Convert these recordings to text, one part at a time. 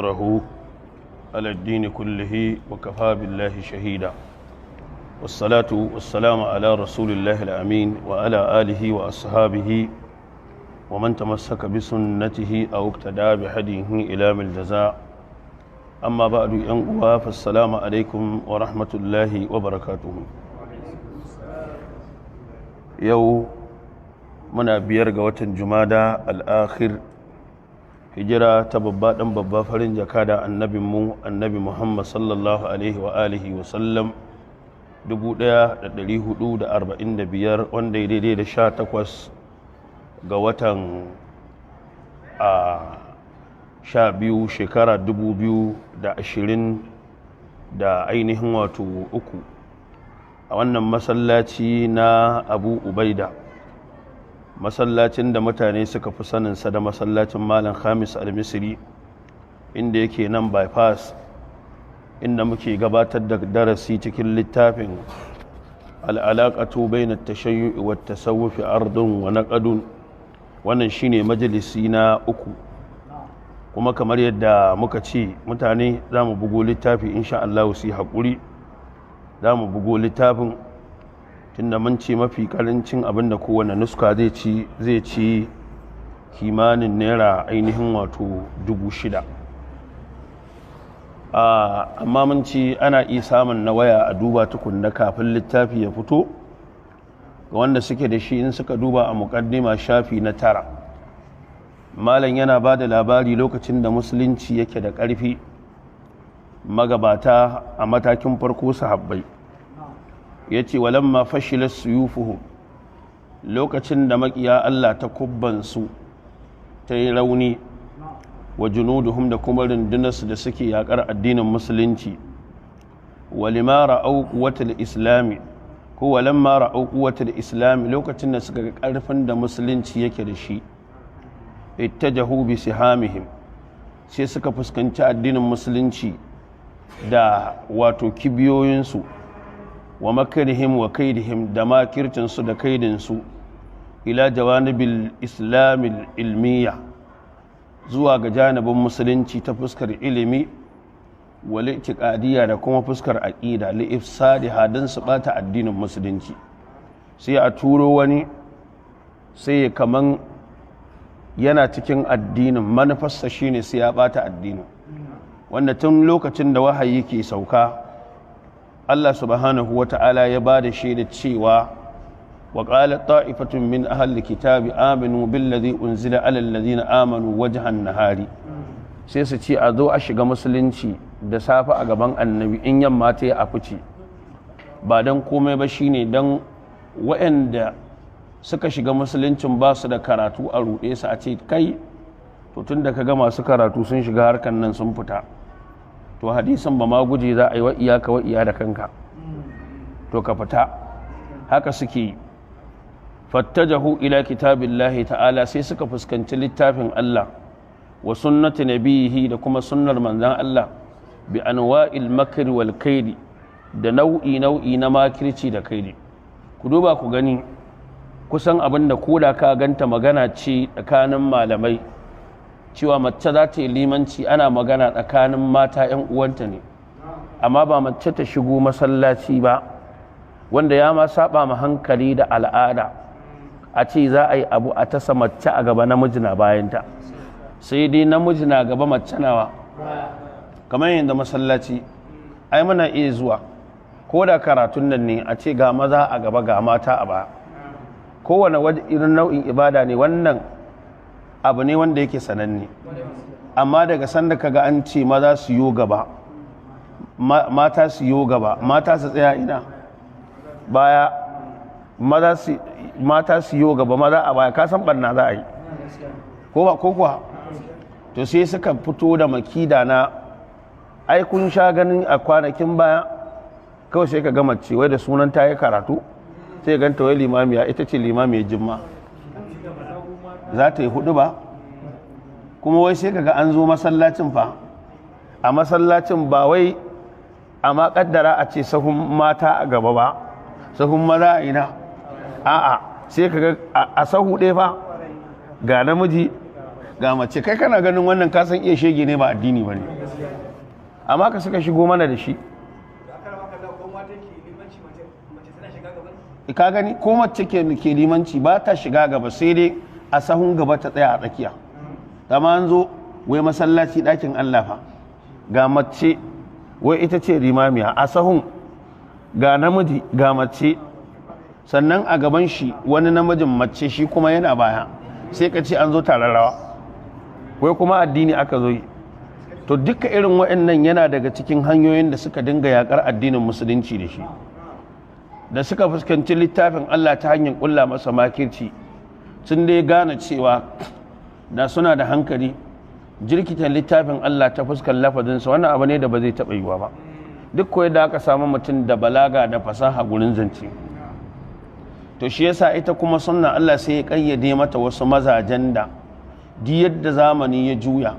له على الدين كله وكفى بالله شهيدا. والصلاة والسلام على رسول الله الأمين وعلى آله وأصحابه ومن تمسك بسنته أو اقتدى بهديه إلى من الجزاء. أما بعد، ينقوى فالسلام عليكم ورحمة الله وبركاته. يو muna 5 ga watan Jumada al-Akhir, hijira ta babba dan babba, farin jaka da annabin mu Annabi Muhammad sallallahu alaihi wa alihi wa sallam, 1445, wanda ya daidai da 18 ga watan 12, shekara 2020 da ainihin wato uku, a wannan masallaci na Abu Ubaida, masallacin da mutane suka fi saninsa da masallacin Malam Khamis Al-Misri, inda yake nan Bypass, inda muke gabatar da darasi cikin littafin "Al'alaƙatu bai na tashayyu wa tasawufi ardun wa naƙadun". Wannan shine majalisi na uku, kuma kamar yadda muka ce mutane za mu bugo littafi, insha Allah su yi haƙuri, za mu bugo littafin, tunda mun ce mafi karancin abin da kowane nuska zai ci kimanin naira ainihin wato 6,000. Amma mun ci ana iya samun na waya a duba tukunna kafin littafi ya fito, ga wanda suke da shi. In suka duba a muƙaddima, shafi na 9, malam yana ba da labari lokacin da Musulunci yake da ƙarfi, magabata, a matakin farko sahabbai. Ya ce: "Walamma fashilat suyufuhum", lokacin da makiya Allah ta kubbansu ta yi rauni, "wa junuduhum", da kuma rundunarsu da suke yakar addinin Musulunci, "walima ra'au quwwatal islami", ko "walamma ra'au quwwatal islami", lokacin da suka ga karfin da Musulunci yake da shi, "ittajahu bi sihamihim", sai suka fuskanci addinin Musulunci da wato kibiyoyinsu, "wa makrihim wa kaidihim", da makircinsu da kaidinsu, "ila jawanibil islamil ilmiya", zuwa ga janibin Musulunci ta fuskar ilimi, wal i'tiqadiyya, da kuma fuskar aqida, "li ifsadi hadin", su bata addinin Musulunci. Sai a turo wani, sai ya kaman yana cikin addinin, manufarsa shine sai ya bata addinin. Wanda tun lokacin da wahayi ke sauka, Allah subhanahu wa ta'ala ya ba da shaida cewa: "Wa qala ta'ifatun min ahli kitabi aminu billadhi unzila ala alladhina amanu wajhan nahari". Sai su ce a zo a shiga Musulunci da safe a gaban Annabi, in yamma ta yi a fice. Ba don komai ba, shine don waɗanda suka shiga Musuluncin ba su da karatu, a ruɗe su, a ce kai, to tun da ka ga masu karatu sun shiga harkan nan sun fita, to hadisin ba ma guje za a yi wa iyaka wa iya da kanka, to ka fita. Haka suke yi. "Fattajahu ila kitabillahi ta'ala", sai suka fuskanci littafin Allah, "wa sunnati nabiyihi", da kuma sunnar manzan Allah, "bi anwa'il makri wal kaidi", da nau'i nau'i na makirci da kaidi. Ku duba ku gani, kusan abin da koda ka ganta magana ce tsakanin malamai cewa mace za ta yi limanci, ana magana tsakanin mata 'yan uwanta ne, amma ba mace ta shigo masallaci ba, wanda ya ma saba ma hankali da al'ada a ce za a yi abu a tasa mace a gaba, namiji na bayanta. Sai dai namiji na gaba, mace nawa. Kamar yadda masallaci ai muna iya zuwa, ko da karatun nan ne, a ce ga maza a gaba, ga mata a baya. Kowane irin nau'in ibada ne, wannan abu ne wanda yake sananne. Amma daga sanda kaga an ce maza su yo gaba, mata su yo gaba, mata su tsaya ina baya, maza su, mata su yo gaba, maza a baya, ka san barna za a yi, ko ba ko kuwa? To sai suka fito da makida na ai kun sha ganin a kwanakin baya, kawai sai ka ga mace wai da sunan ta yi karatu, sai ganta wai limamiya, ita ce limamiyar Jimma, za ta yi hudu ba. Kuma wai sai kaga an zo masallacin fa, a masallacin ba wai a ma kaddara a ce sahun mata a gaba ba, sahun maza a ina. A'a, sai kaga a sahu ɗaya fa, ga namiji ga mace. Ga mace. Kai kana ganin wannan kasan iya shege ne, ba addini ba ne, amma ka suka shigo mana da shi. Ka gani, ko mace ke limanci ba ta shiga gaba, sai dai a sahun gaba ta tsaya a tsakiya. Amma an zo wai masallaci, ɗakin Allah fa, ga mace wai ita ce limamiya a sahun, ga namiji, ga mace, sannan a gaban shi wani namijin, mace, shi kuma yana baya. Sai ka ce an zo taron rawa, wai kuma addini aka zo yi. To, duka irin waɗannan yana daga cikin hanyoyin da suka dinga yakar addinin Musulunci da shi, da suka fuskanci littafin Allah ta hanyar ƙulla masa makirci. Sun dai gane cewa da suna da hankali, jirkita littafin Allah ta fuskar lafazinsa, wannan abu ne da ba zai taɓa yiwa ba, duk koyi da aka samu mutum da balaga da fasaha gurin zance. To, shi yasa ita kuma sunna, Allah sai ya kayyade mata wasu mazajen da duk yadda zamani ya juya,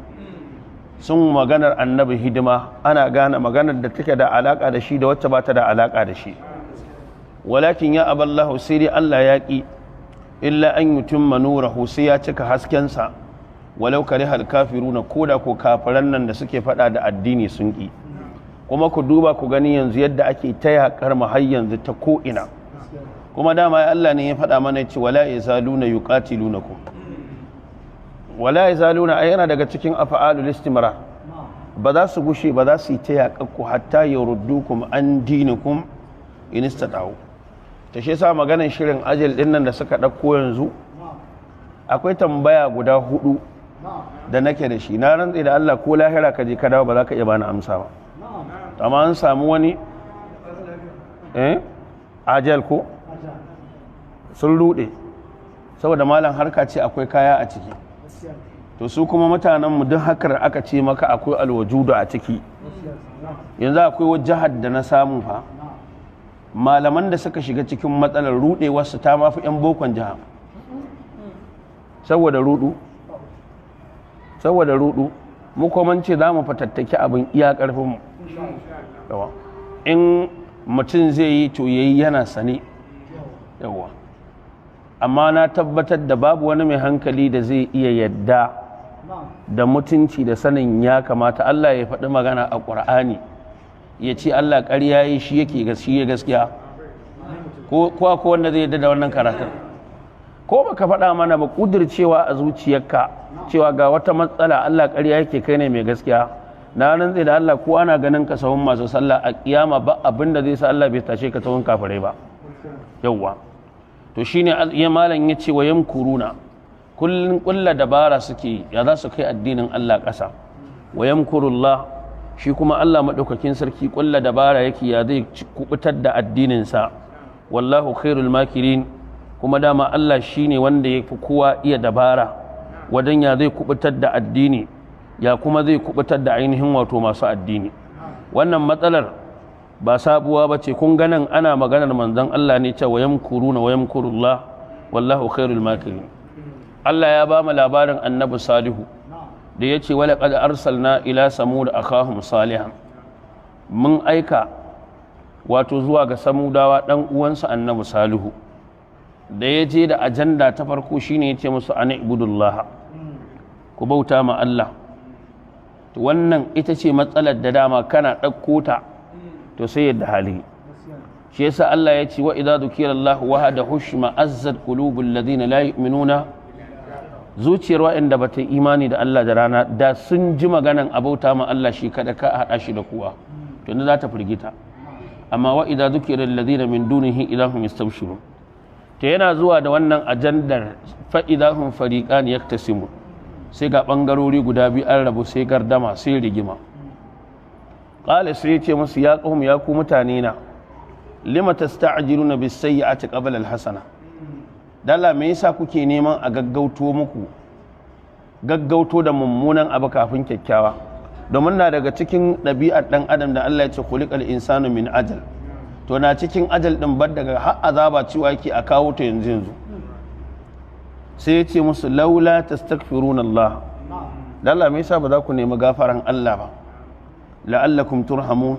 sun maganar Annabi hidima, ana gane maganar da take da alaka da shi da wacce ba ta da alaka da shi. ولكن يأبى الله, sai dai Allah ya ƙi, إلا أن يتم نوره, sai ya cika haskensa, ولو كره الكافرون, koda ko kafiran nan da suke faɗa da addini sun ƙi. Kuma ku duba ku gani yanzu yadda ake ta yaƙar mu har yanzu ta ko'ina. Kuma dama Allah ne ya faɗa mana ce ولا يزالون يقاتلونكم. ولا يزالون ai yana daga cikin أفعال الاستمرار. Ba za su gushe ba, za su yi ta yaƙar ku حتى يردوكم عن دينكم إن استطاعوا. Ta shi yasa maganar shirin ajal din nan da suka ɗauko yanzu, akwai tambaya guda hudu da nake da shi. Na rantse da Allah, ko lahira ka je ka dawo, ba za ka iya bani amsa ba. Amma an samu wani ajal ko sun rude, saboda malam harka ce akwai kaya a ciki. To, su kuma mutanenmu, duk hakar aka ce maka akwai alwajudu a ciki. Yanzu akwai jihar da na samu fa, malaman da suka shiga cikin matsalar rudewarsu ta mafi 'yan bokon jiha, saboda rudu, saboda rudu. Mu kuma ce za mu fatattaki abin iya karfinmu. Yawa, in mutum zai yi, to yayi yana sane. Yawa, amma na tabbatar da babu wani mai hankali da zai iya yadda da mutunci da sanin ya kamata, Allah ya faɗi magana a Ƙur'ani, ya ce Allah ƙarya yi, shi yake gaskiya gaskiya. Ko wanda zai yadda da wannan karatun? Ko baka faɗa mana ba, ƙudircewa a zuciyarka cewa ga wata matsala, Allah ƙarya yake, kai ne mai gaskiya, na rantse da Allah, ko ana ganin ka sahun masu sallah, a kiyama ba abin da zai sa Allah bai tashe ka sahun kafirai ba. Yawwa, to shine ya malam ya ce ويمكرون, kullun kulla dabara suke, ya za su kai addinin Allah ƙasa. ويمكر الله, shi kuma Allah madaukakin sarki kulla dabara yake, ya zai kubutar da addinin sa. والله خير الماكرين. Kuma dama Allah shine wanda ya fi kowa iya dabara wajen ya zai kubutar da addini, ya kuma zai kubutar da ainihin wato masu addini. Wannan matsalar ba sabuwa ba ce. Kun ganin ana maganar manzon Allah ne cewa ويمكرون ويمكر الله والله خير الماكرين. Allah ya ba mu labarin Annabi Salihu da ya ce ولقد أرسلنا إلى ثمود أخاهم صالحا. Mun aika wato zuwa ga Samudawa dan uwansa Annabi Salihu, da ya je da ajanda ta farko shine ya ce musu أن اعبدوا الله, ku bauta ma Allah. Wannan ita ce matsalar da dama kana ɗauko ta, to sai yadda hali. Shi yasa Allah ya ce وإذا ذكر الله وحده اشمأزت قلوب الذين لا يؤمنون. Zuciyar waɗanda ba ta yi imani da Allah da rana, da sun ji maganan abauta ma Allah shi kada, ka haɗa shi da kowa, to za ta firgita. Amma وإذا ذكر الذين من دونه إذا هم يستبشرون. Ta yana zuwa da wannan ajandar, فإذا هم فريقان يختصمون, sai ga bangarori guda biyu an rabu, sai gardama, sai rigima. قال, sai ya ce musu يا قوم, ya ku mutane na, لم تستعجلون بالسيئة قبل الحسنة? Dala me yasa kuke neman a gaggauto muku, gaggauto da mummunan abu kafin kyakkyawa? Domin na daga cikin ɗabi'ar ɗan adam da Allah ya ce خلق الإنسان من عجل. To, na cikin عجل ɗin bar daga har azaba cewa yake a kawo ta yanzu yanzu. Sai ya ce musu لولا تستغفرون الله. Dala me yasa ba za ku nemi gafaran Allah ba? لعلكم ترحمون.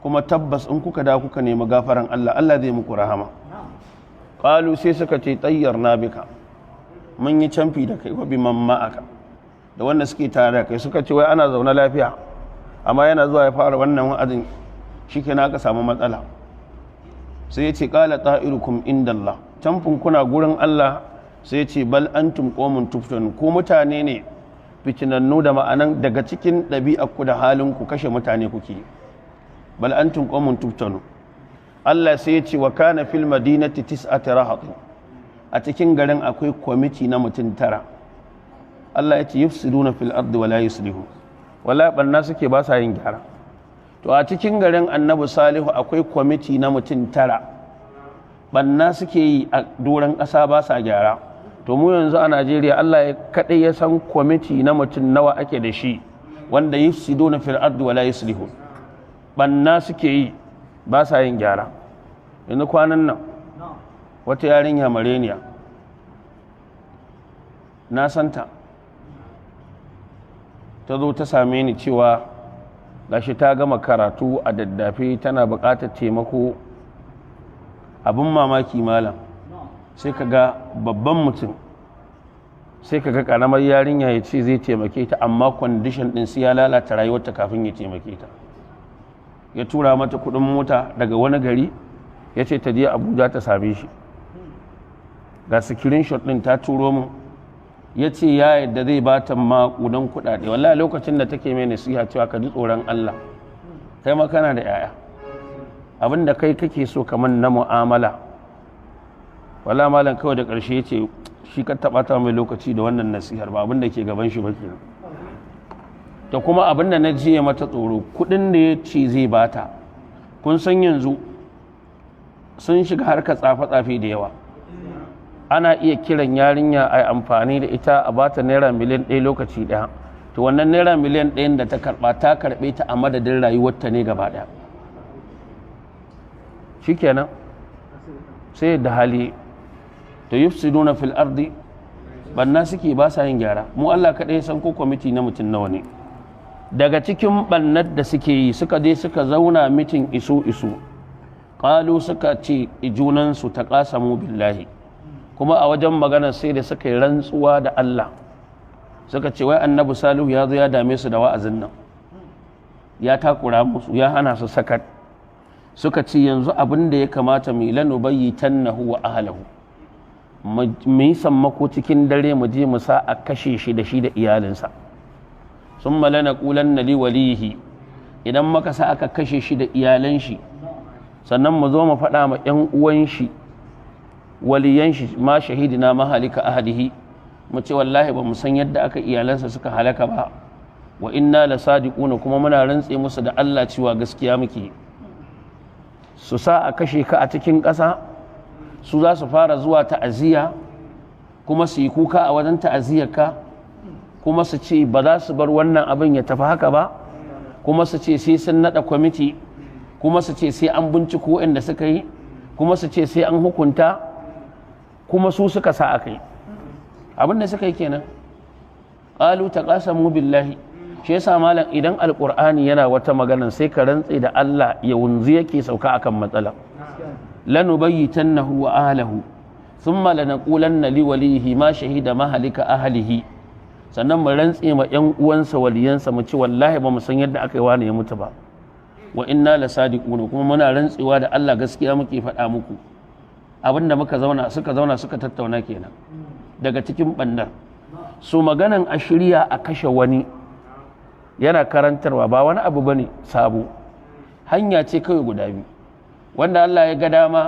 Kuma tabbas in kuka da kuka nemi gafaran Allah, Allah zai muku rahama. قالوا, sai suka ce طيرنا بك, mun yi camfi da kai, وبمن معك. Da wanda suke tare da kai suka ce wai ana zaune lafiya, amma yana zuwa ya fara wannan wa'azin, shikenan aka samu matsala. Sai ya ce qala ta'irukum indallah, camfin kuna gurin Allah. Sai ya ce bal antum qaumun tuftanun, ko mutane ne fitinannu, da ma'anan daga cikin ɗabi'arku da halinku kashe mutane kuke. Bal antum qaumun tuftanun. Allah sai ya ce wa kana fil madinati tis'atu rahat, a cikin garin akwai kwamiti na mutum 9. Allah ya ce yufsiduna fil ardi wa la yuslihu, wala banna suke, ba sa yin gyara. To a cikin garin Annabi Salihu akwai kwamiti na mutum 9, banna suke yi a doron ƙasa, ba sa gyara. To mu yanzu a Najeriya, Allah ya kaɗai ya san kwamiti na mutum nawa ake da shi wanda yufsiduna fil ardi wa la yuslihu, banna suke yi, ba sa yin gyara. Yanzu kwanan nan wata yarinya mareniya na santa ta zo ta same ni cewa gashi ta gama karatu a daddafe, tana buƙatar taimako. Abin mamaki malam, sai ka ga babban mutum, sai ka ga ƙaramar yarinya, ya ce zai taimake ta, amma condition ɗin sai ya lalata rayuwarta kafin ya taimake ta. Ya tura mata kuɗin mota daga wani gari, ya ce ta je Abuja ta same shi. Ga screenshot ɗin ta turo min. Ya ce ya yadda zai ba ta maƙudan kuɗaɗe. Wallahi lokacin da take mai nasiha cewa ka ji tsoron Allah, kai ma kana da 'ya'ya, abin da kai kake so kamar na mu'amala. Wala malam, kawai da ƙarshe ya ce shi ka taɓa ta mai lokaci da wannan nasihar, ba abin da ke gaban shi ba kenan. Da kuma abin da na jiya mata tsoro, kuɗin da ya ce zai bata. Kun san yanzu sun shiga harkar tsafe-tsafe da yawa. Ana iya kiran yarinya a amfani da ita, a bata naira miliyan 1 lokaci ɗaya. To wannan naira miliyan 1n da ta karɓa, ta karɓe ta a madadin rayuwarta ne gaba ɗaya. Shikenan sai da hali. To yufsiduna fil ardi, banna suke, ba sa yin gyara. Mu Allah kaɗai san ko kwamiti na mutum nawa ne. Daga cikin bannar da suke yi, suka je suka zauna meeting isu isu. Qalu, suka ce junansu taqasamu billahi, kuma a wajen magana sai da suka yi rantsuwa da Allah. Suka ce wai Annabi Salihu ya zo ya dame su da wa'azin nan, ya takura musu, ya hana su sakat. Suka ce yanzu abin da ya kamata mu lanubayyitannahu wa ahlihi, mu yi sammako cikin dare, mu je mu sa a kashe shi da shi da iyalinsa. Summa lanaqulanna li walihi, idan muka sa aka kashe shi da iyalan shi, sannan mu zo mu faɗa ma 'yan uwan shi, waliyan shi, ma shahidina mahalika ahlihi, mu ce wallahi ba mu san yadda aka iyalansa suka halaka ba. Wa inna la sadiquna, kuma muna rantse musu da Allah cewa gaskiya muke. Su sa a kashe ka a cikin ƙasa, su za su fara zuwa ta'aziyya, kuma su yi kuka a wajen ta'aziyyarka, kuma su ce ba za su bar wannan abin ya tafi haka ba, kuma su ce sai sun naɗa kwamiti, kuma su ce sai an binciko inda suka yi, kuma su ce sai an hukunta, kuma su suka sa aka yi. Abin da suka yi kenan. Qalu taqasamu billahi. Shi yasa malam, idan Alqur'ani yana wata magana, sai ka rantse da Allah ya wunzu yake sauka akan matsala. Lanubayyitannahu wa ahlihi thumma lanaqulanna liwalihi ma shahida mahalika ahlihi, sannan mu rantse ma yan uwansa, waliyansa, mu ci wallahi ba mu san yadda aka yi wani ya mutu ba. Wa inna lasadiquna, kuma muna rantsewa da Allah gaskiya muke faɗa muku. Abinda muka zauna, suka zauna suka tattauna kenan daga cikin bandar su. Maganan a shirya a kashe wani yana karantarwa ba wani abu bane sabo. Hanya ce kawai guda biyu: wanda Allah ya ga dama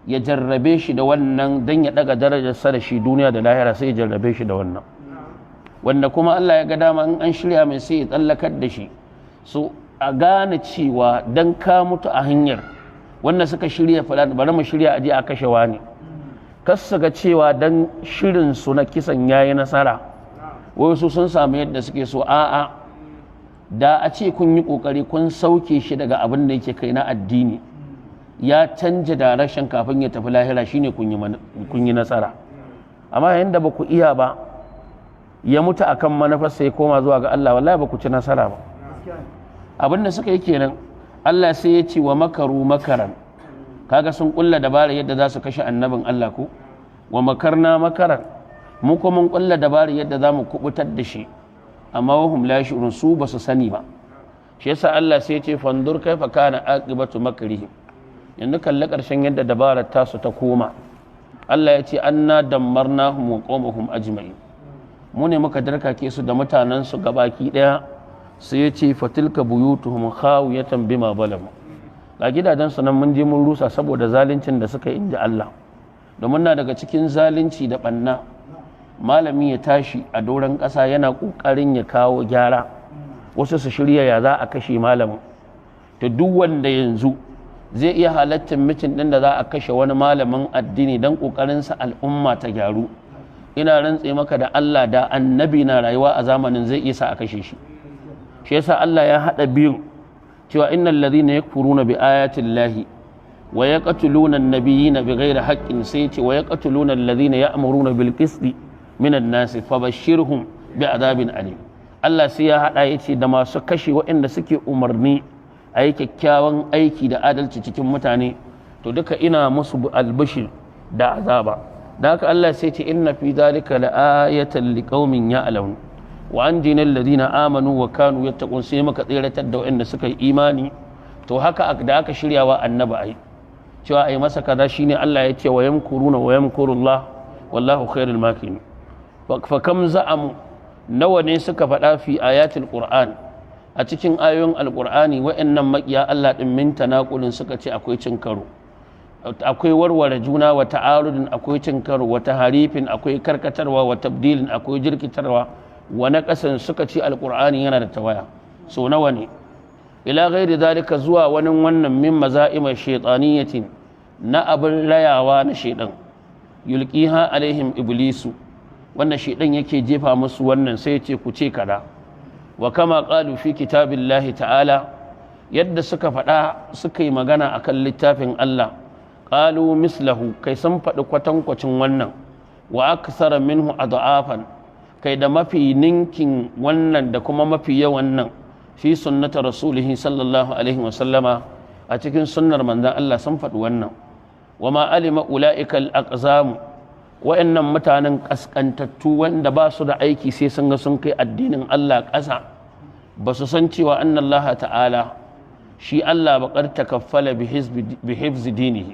ya jarrabe shi da wannan don ya daga darajarsa da shi duniya da lahira, sai ya jarrabe shi da wannan. Wanda kuma Allah ya ga dama, in an shirya mai, sai ya tsallakar da shi. So a gane cewa dan ka mutu a hanyar wanda suka shirya faɗa bari mu shirya aje a kashe wani, kas su ga cewa dan shirin su na kisan yayi nasara, wai su sun samu yadda suke so. A'a, da a ce kun yi kokari kun sauke shi daga abin da yake kai na addini, ya canja direction kafin ya tafi lahira, shine kun yi nasara. Amma yayin da ba ku iya ba, ya mutu akan manufarsa, ya koma zuwa ga Allah, wallahi ba ku ci nasara ba. Abin da suka yi kenan. Allah sai ya ce wa makaru makaran. Kaga sun kulla dabara yadda za su kashe annabin Allah ko. Wa makarna makaran, Mu kuma mun kulla dabarar yadda zamu kubutar da shi, amma وهم لا يشعرون, su basu sani ba. Shi yasa Allah sai ya ce: فانظر كيف كان عاقبة مكرهم. Yanzu kalli karshen yadda dabarar tasu ta koma. Allah ya ce: أنا دمرناهم وقومهم أجمعين. Mu ne muka darkake su da mutanen su gabaki daya. Sai ya ce: فتلك بيوتهم خاوية بما ظلموا. Ga gidajen su nan mun je mun rusa saboda zaluncin da suka yi, inji Allah. Domin na daga cikin zalunci da banna, malami ya tashi a doron ƙasa yana ƙoƙarin ya kawo gyara, wasu su shirya ya za a kashe malamin. To, duk wanda yanzu zai iya halattar meeting ɗin da za a kashe wani malamin addini don ƙoƙarinsa al'umma ta gyaru, ina rantse maka da Allah, da annabi na rayuwa a zamanin, zai iya sa a kashe shi. Shi yasa Allah ya haɗa biyun cewa: إن الذين يكفرون بآيات الله ويقتلون النبيين بغير حق. Sai ce: ويقتلون الذين يأمرون بالقسط من الناس فبشرهم بعذاب أليم. Allah sai ya haɗa, ya ce da masu kashe waɗanda suke umarni a yi kyakkyawan aiki da adalci cikin mutane, to duka ina musu albishir da azaba. Da haka Allah sai ce: إن في ذلك لآية لقوم يعلمون. وأنجينا الذين آمنوا وكانوا يتقون. Sai muka tseratar da waɗanda suka yi imani. To, haka da aka shiryawa annabi ai cewa ai masa kaza, shine Allah ya ce: ويمكرون ويمكر الله والله خير الماكرين. فكم زعموا, nawa ne suka faɗa, في آيات القرآن, a cikin ayoyin alqur'ani, wa'annan makiya Allah din, من تناقض, suka ce akwai cin karo, akwai warware juna, وتعارض, akwai cin karo, وتحريف, akwai karkatarwa, وتبديل, akwai jirkitarwa, ونقص, suka ce alqur'ani yana da tawaya. So nawa ne? إلى غير ذلك, zuwa wani wannan, من مزاعم شيطانية, na abin rayawa na shaidan, يلقيها عليهم إبليس, wannan shaidan yake jefa musu wannan, sai ya ce ku ce kaza. وكما قالوا في كتاب الله تعالى, yadda suka faɗa, suka yi magana akan littafin Allah, قالوا مثله, kai sun faɗi kwatankwacin wannan, وأكثر منه أضعافا, kai da mafi ninkin wannan da kuma mafi yawan nan, في سنة رسوله صلى الله عليه وسلم, a cikin sunnar manzon Allah sun faɗi wannan. وما علم أولئك الأقزام, wa'annan mutanen kaskantattu wanda ba su da aiki sai sun ga sun kai addinin Allah ƙasa, ba su san cewa أن الله تعالى, shi Allah ba, قد تكفل بحفظ دينه,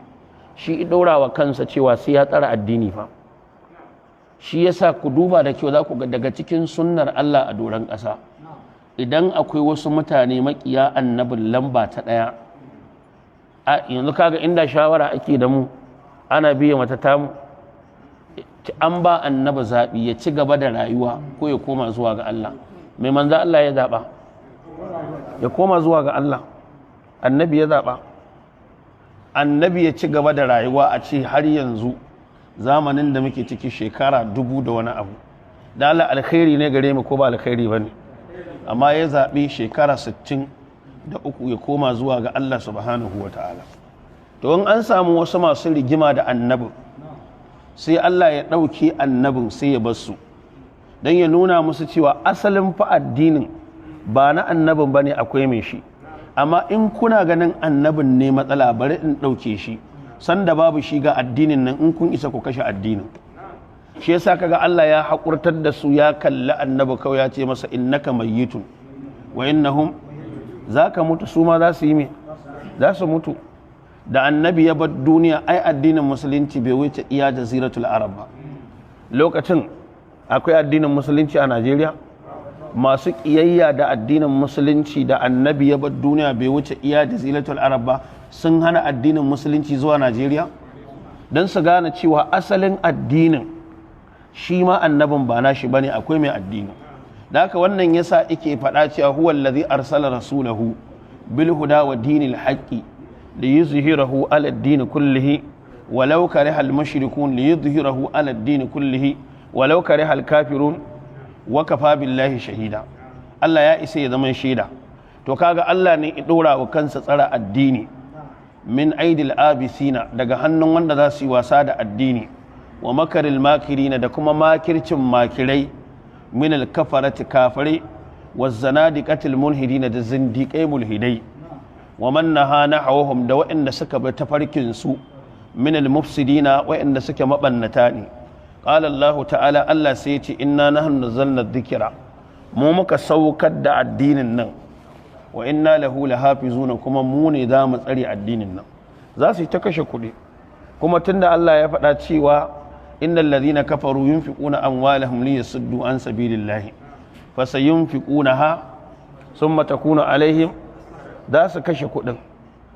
shi ɗora wa kansa cewa sai ya tsara addini fa. Shi yasa ku duba da kyau, za ku ga daga cikin sunnar Allah a doron ƙasa, idan akwai wasu mutane maƙiya annabin lamba ta ɗaya a yanzu, kaga inda shawara ake da mu ana biya mata tamu, an ba annaba zaɓi ya ci gaba da rayuwa ko ya koma zuwa ga Allah, mai manzo Allah ya zaɓa? Ya koma zuwa ga Allah annabi ya zaɓa. Annabi ya ci gaba da rayuwa, a ce har yanzu zamanin da muke ciki shekara 1000 da wani abu, da Allah alkhairi ne gare mu ko ba alkhairi ba ne? Amma ya zaɓi shekara 63 ya koma zuwa ga Allah سبحانه وتعالى. To, in an samu wasu masu rigima da annabin, sai Allah ya ɗauki annabin sai ya bar su, don ya nuna musu cewa asalin fa addinin ba na annabin ba ne, akwai mai shi. Amma in kuna ganin annabin ne matsala, bari in ɗauke shi, sanda babu shi ga addinin nan, in kun isa ku kashe addinin. Shi yasa kaga Allah ya haƙurtar da su, ya kalli annabi kawai ya ce masa: إنك ميت وإنهم. Za ka mutu, su ma za su yi me? Za su mutu. Da annabi ya bar duniya, ai addinin musulunci bai wuce iya جزيرة العرب ba. Lokacin akwai addinin musulunci a Najeriya? Masu ƙiyayya da addinin musulunci, da annabi ya bar duniya bai wuce iya جزيرة العرب ba, sun hana addinin musulunci zuwa Najeriya? Don su gane cewa asalin addinin shi ma annabin ba nashi bane, akwai mai addini. Da haka wannan yasa ike faɗa cewa: هو الذي أرسل رسوله بالهدى ودين الحق ليظهره على الدين كله ولو كره المشركون، ليظهره على الدين كله ولو كره الكافرون وكفى بالله شهيدا. Allah ya isa ya zama shaida. To, kaga Allah ne ya dora wa kansa tsara addini, من أيدي العابثين, daga hannun wanda za su yi wasa da addini, ومكر الماكرين, da kuma makircin makirai, من الكفرة, kafirai, والزنادقة الملحدين, da zindiƙai mulhidai, ومن نهى نحوهم, da waɗanda suka bi tafarkin su, من المفسدين, waɗanda suke mabannata ne. Qala Allah ta'ala, Allah sai ya ce: "Inna nahnu nazzalna dhikra", mu muka saukar da addinin nan, "wa inna lahu lahafizuna", kuma mu ne za mu tsare addinin nan. Za su yi ta kashe kuɗi, kuma tunda Allah ya faɗa cewa: "Innal ladhina kafaru yunfiquna amwalahum liyasuddu an sabilillahi fasayunfiqunaha thumma takunu alaihim", za su kashe kuɗin.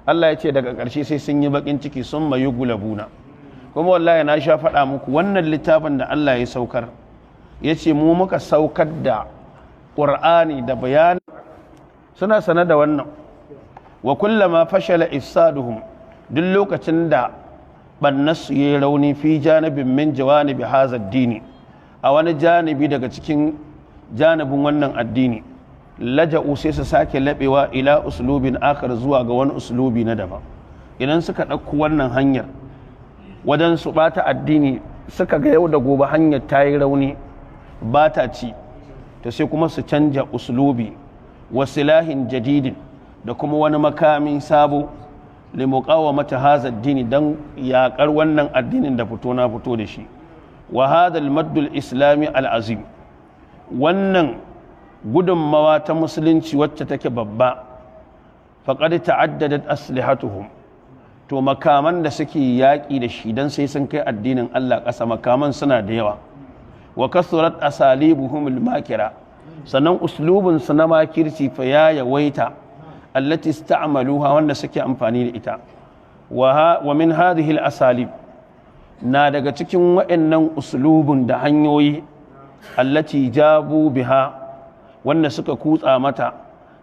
Allah ya ce daga ƙarshe sai sun yi baƙin ciki, summa yughlabuna. Kuma wallahi na sha faɗa muku, wannan littafin da Allah ya saukar, ya ce mu muka saukar da Ƙur'ani da bayani, suna sane da wannan. Wa kullama fashala ifsaduhum, duk lokacin da ɓannarsu ya yi rauni, fi janibin min jawanibi haza dini, a wani janibi daga cikin janibin wannan addini, laja'u, sai su sake laɓewa, ila uslubin akhar, zuwa ga wani uslubi na daban. Idan suka ɗauko wannan hanyar wajen su ɓata addini, suka ga yau da gobe hanyar ta yi rauni, ba ta ci, to sai kuma su canja uslubi, wa silahin jadidin, da kuma wani makami sabo, limuqawamati hadha addini, dan yaƙar wannan addinin da fito na fito da shi. Wa hadha al-madd al-islami al-azim, wannan gudunmawa ta musulunci wacce take babba, faqad ta'addadat aslihatuhum, to makaman da suke yaƙi da shi dan sai sun kai addinin Allah ƙasa, makaman suna da yawa. Wa kasurat asalibuhum al-makira, sannan uslubun su na makirci fa ya yawaita, allati ista'maluha, wanda suke amfani da ita. Wa min hadhihi al-asalib, na daga cikin wa'annan uslubun da hanyoyi, allati jabu biha, wanda suka kutsa mata,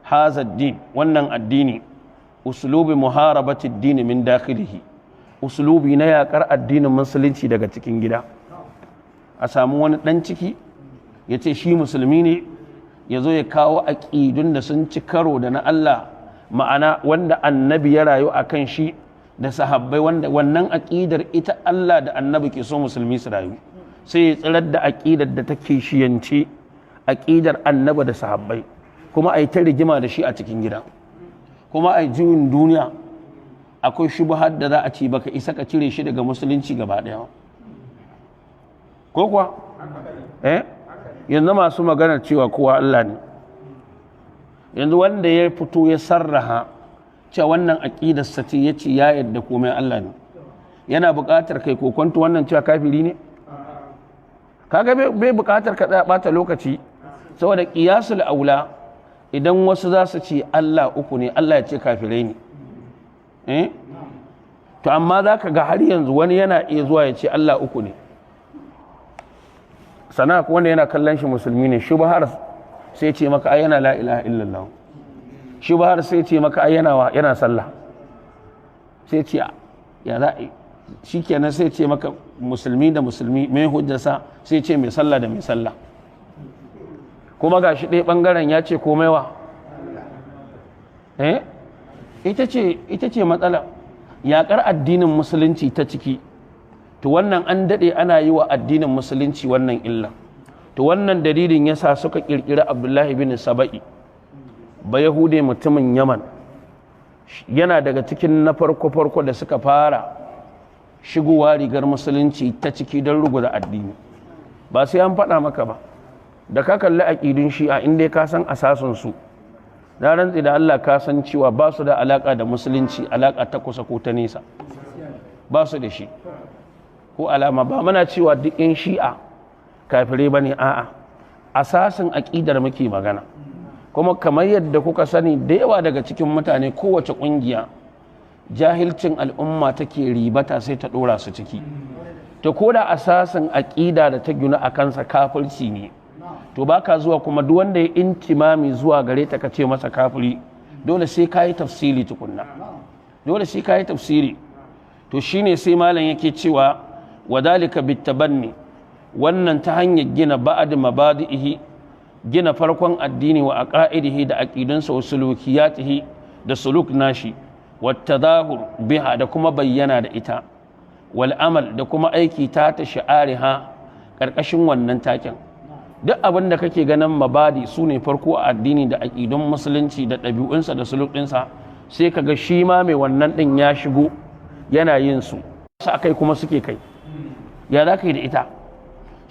haza din, wannan addini, uslubi muharabati ad-din min dakhilihi, uslubi na yakar addinin musulunci daga cikin gida. A samu wani dan ciki ya ce shi musulmi ne, ya zo ya kawo aƙidun da sun ci karo da na Allah, ma'ana wanda Annabi ya rayu a kan shi da sahabbai, wanda wannan aƙidar ita Allah da Annabi ke so musulmi su rayu, sai ya tsirar da aƙidar da take shiyance aƙidar Annabi da sahabbai, kuma a yi ta rigima da shi a cikin gida. Kuma a yi juyin duniya, akwai shubuhar da za a ce baka isa ka cire shi daga musulunci gaba ɗaya, ko kuwa? Eh, yanzu masu magana cewa kowa Allah ne, yanzu wanda ya fito ya sarraha cewa wannan aƙidar sa ce, ya ce ya yadda komai Allah ne, yana buƙatar kai kokonto wannan cewa kafiri ne? Kaga bai buƙatar ka tsaya ɓata lokaci, saboda ƙiyasul aula, idan wasu za su ce Allah uku ne, Allah ya ce kafirai ne. Eh, to amma za ka ga har yanzu wani yana iya zuwa ya ce Allah uku ne, sana wanda yana kallon shi musulmi ne. Shubhar sai ce maka ai yana la ilaha illallah, shubhar sai ce maka ai yana sallah, sai ce ya za a shikenan, sai ce maka musulmi da musulmi mai hujjarsa, sai ce mai sallah da mai sallah. Kuma ga shi ɗaya ɓangaren ya ce komai wa, eh, ita ce matsala yaƙar addinin musulunci ta ciki. To wannan an daɗe ana yi wa addinin musulunci wannan illa. To wannan dalilin yasa suka ƙirƙiri Abdullahi bin Saba'i, ba Yahude mutumin Yaman. Yana daga cikin na farko-farko da suka fara shigowa rigar musulunci ta ciki don ruguza addini. Ba sai an faɗa maka ba, da ka kalli aƙidun Shi'a, inda ka san asasinsu, na rantsi da Allah ka san cewa ba su da alaƙa da musulunci, alaƙa ta kusa ko ta nesa ba su da shi ko alama. Ba muna cewa duk 'yan Shi'a kafirai ba ne, a'a, asasin aƙidar muke magana. Kuma kamar yadda kuka sani, da yawa daga cikin mutane, kowace ƙungiya jahilcin al'umma take ribata sai ta ɗora su ciki. To ko da asasin aƙida da ta gina a kansa kafirci ne, to baka zuwa kuma duk wanda ya intimami zuwa gare ta ka ce masa kafiri. Dole sai ka yi tafsiri tukunna, dole sai ka yi tafsiri. To shine sai malam yake cewa: wadhalika bitabanni, wannan ta hanyar gina ba'd mabadi'ihi, gina farkon addini, wa aqaidihi, da aqidunsa, wa sulukiyatihi, da suluk nashi, wa tadahur biha, da kuma bayyana da ita, wal amal, da kuma aiki ta shi'ariha, karkashin wannan taken. Duk abin da kake ganin mabadi su ne farko a addini da aƙidun musulunci da ɗabi'unsa da suluk ɗinsa, sai kaga shi ma mai wannan ɗin ya shigo yana yin su akai kuma suke kai. Ya za ka yi da ita?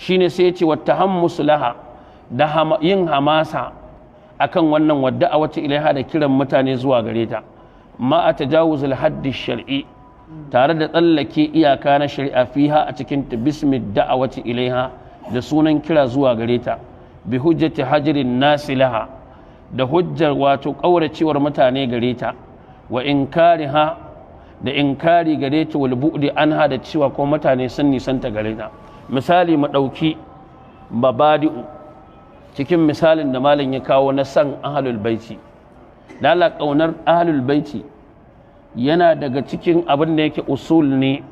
Shine sai ya ce wa tahammus laha, da yin hamasa akan wannan wadda a wata ilaiha, da kiran mutane zuwa gare ta, ma a tajawuzul haddi shar'i, tare da tsallake iyaka na shari'a, fiha, a cikin ta, bismi da'awati ilaiha, da sunan kira zuwa gare ta, bi hujjati hajrin nasi laha, da hujjar wato ƙauracewar mutane gare ta, wa inkariha, da inkari gare ta, wal bu'di anha, da cewa ko mutane sun nisanta gare ta. Misali, mu ɗauki mabadi'u cikin misalin da malam ya kawo na san ahlul baiti. Dala ƙaunar ahlul baiti yana daga cikin abin da yake usul ne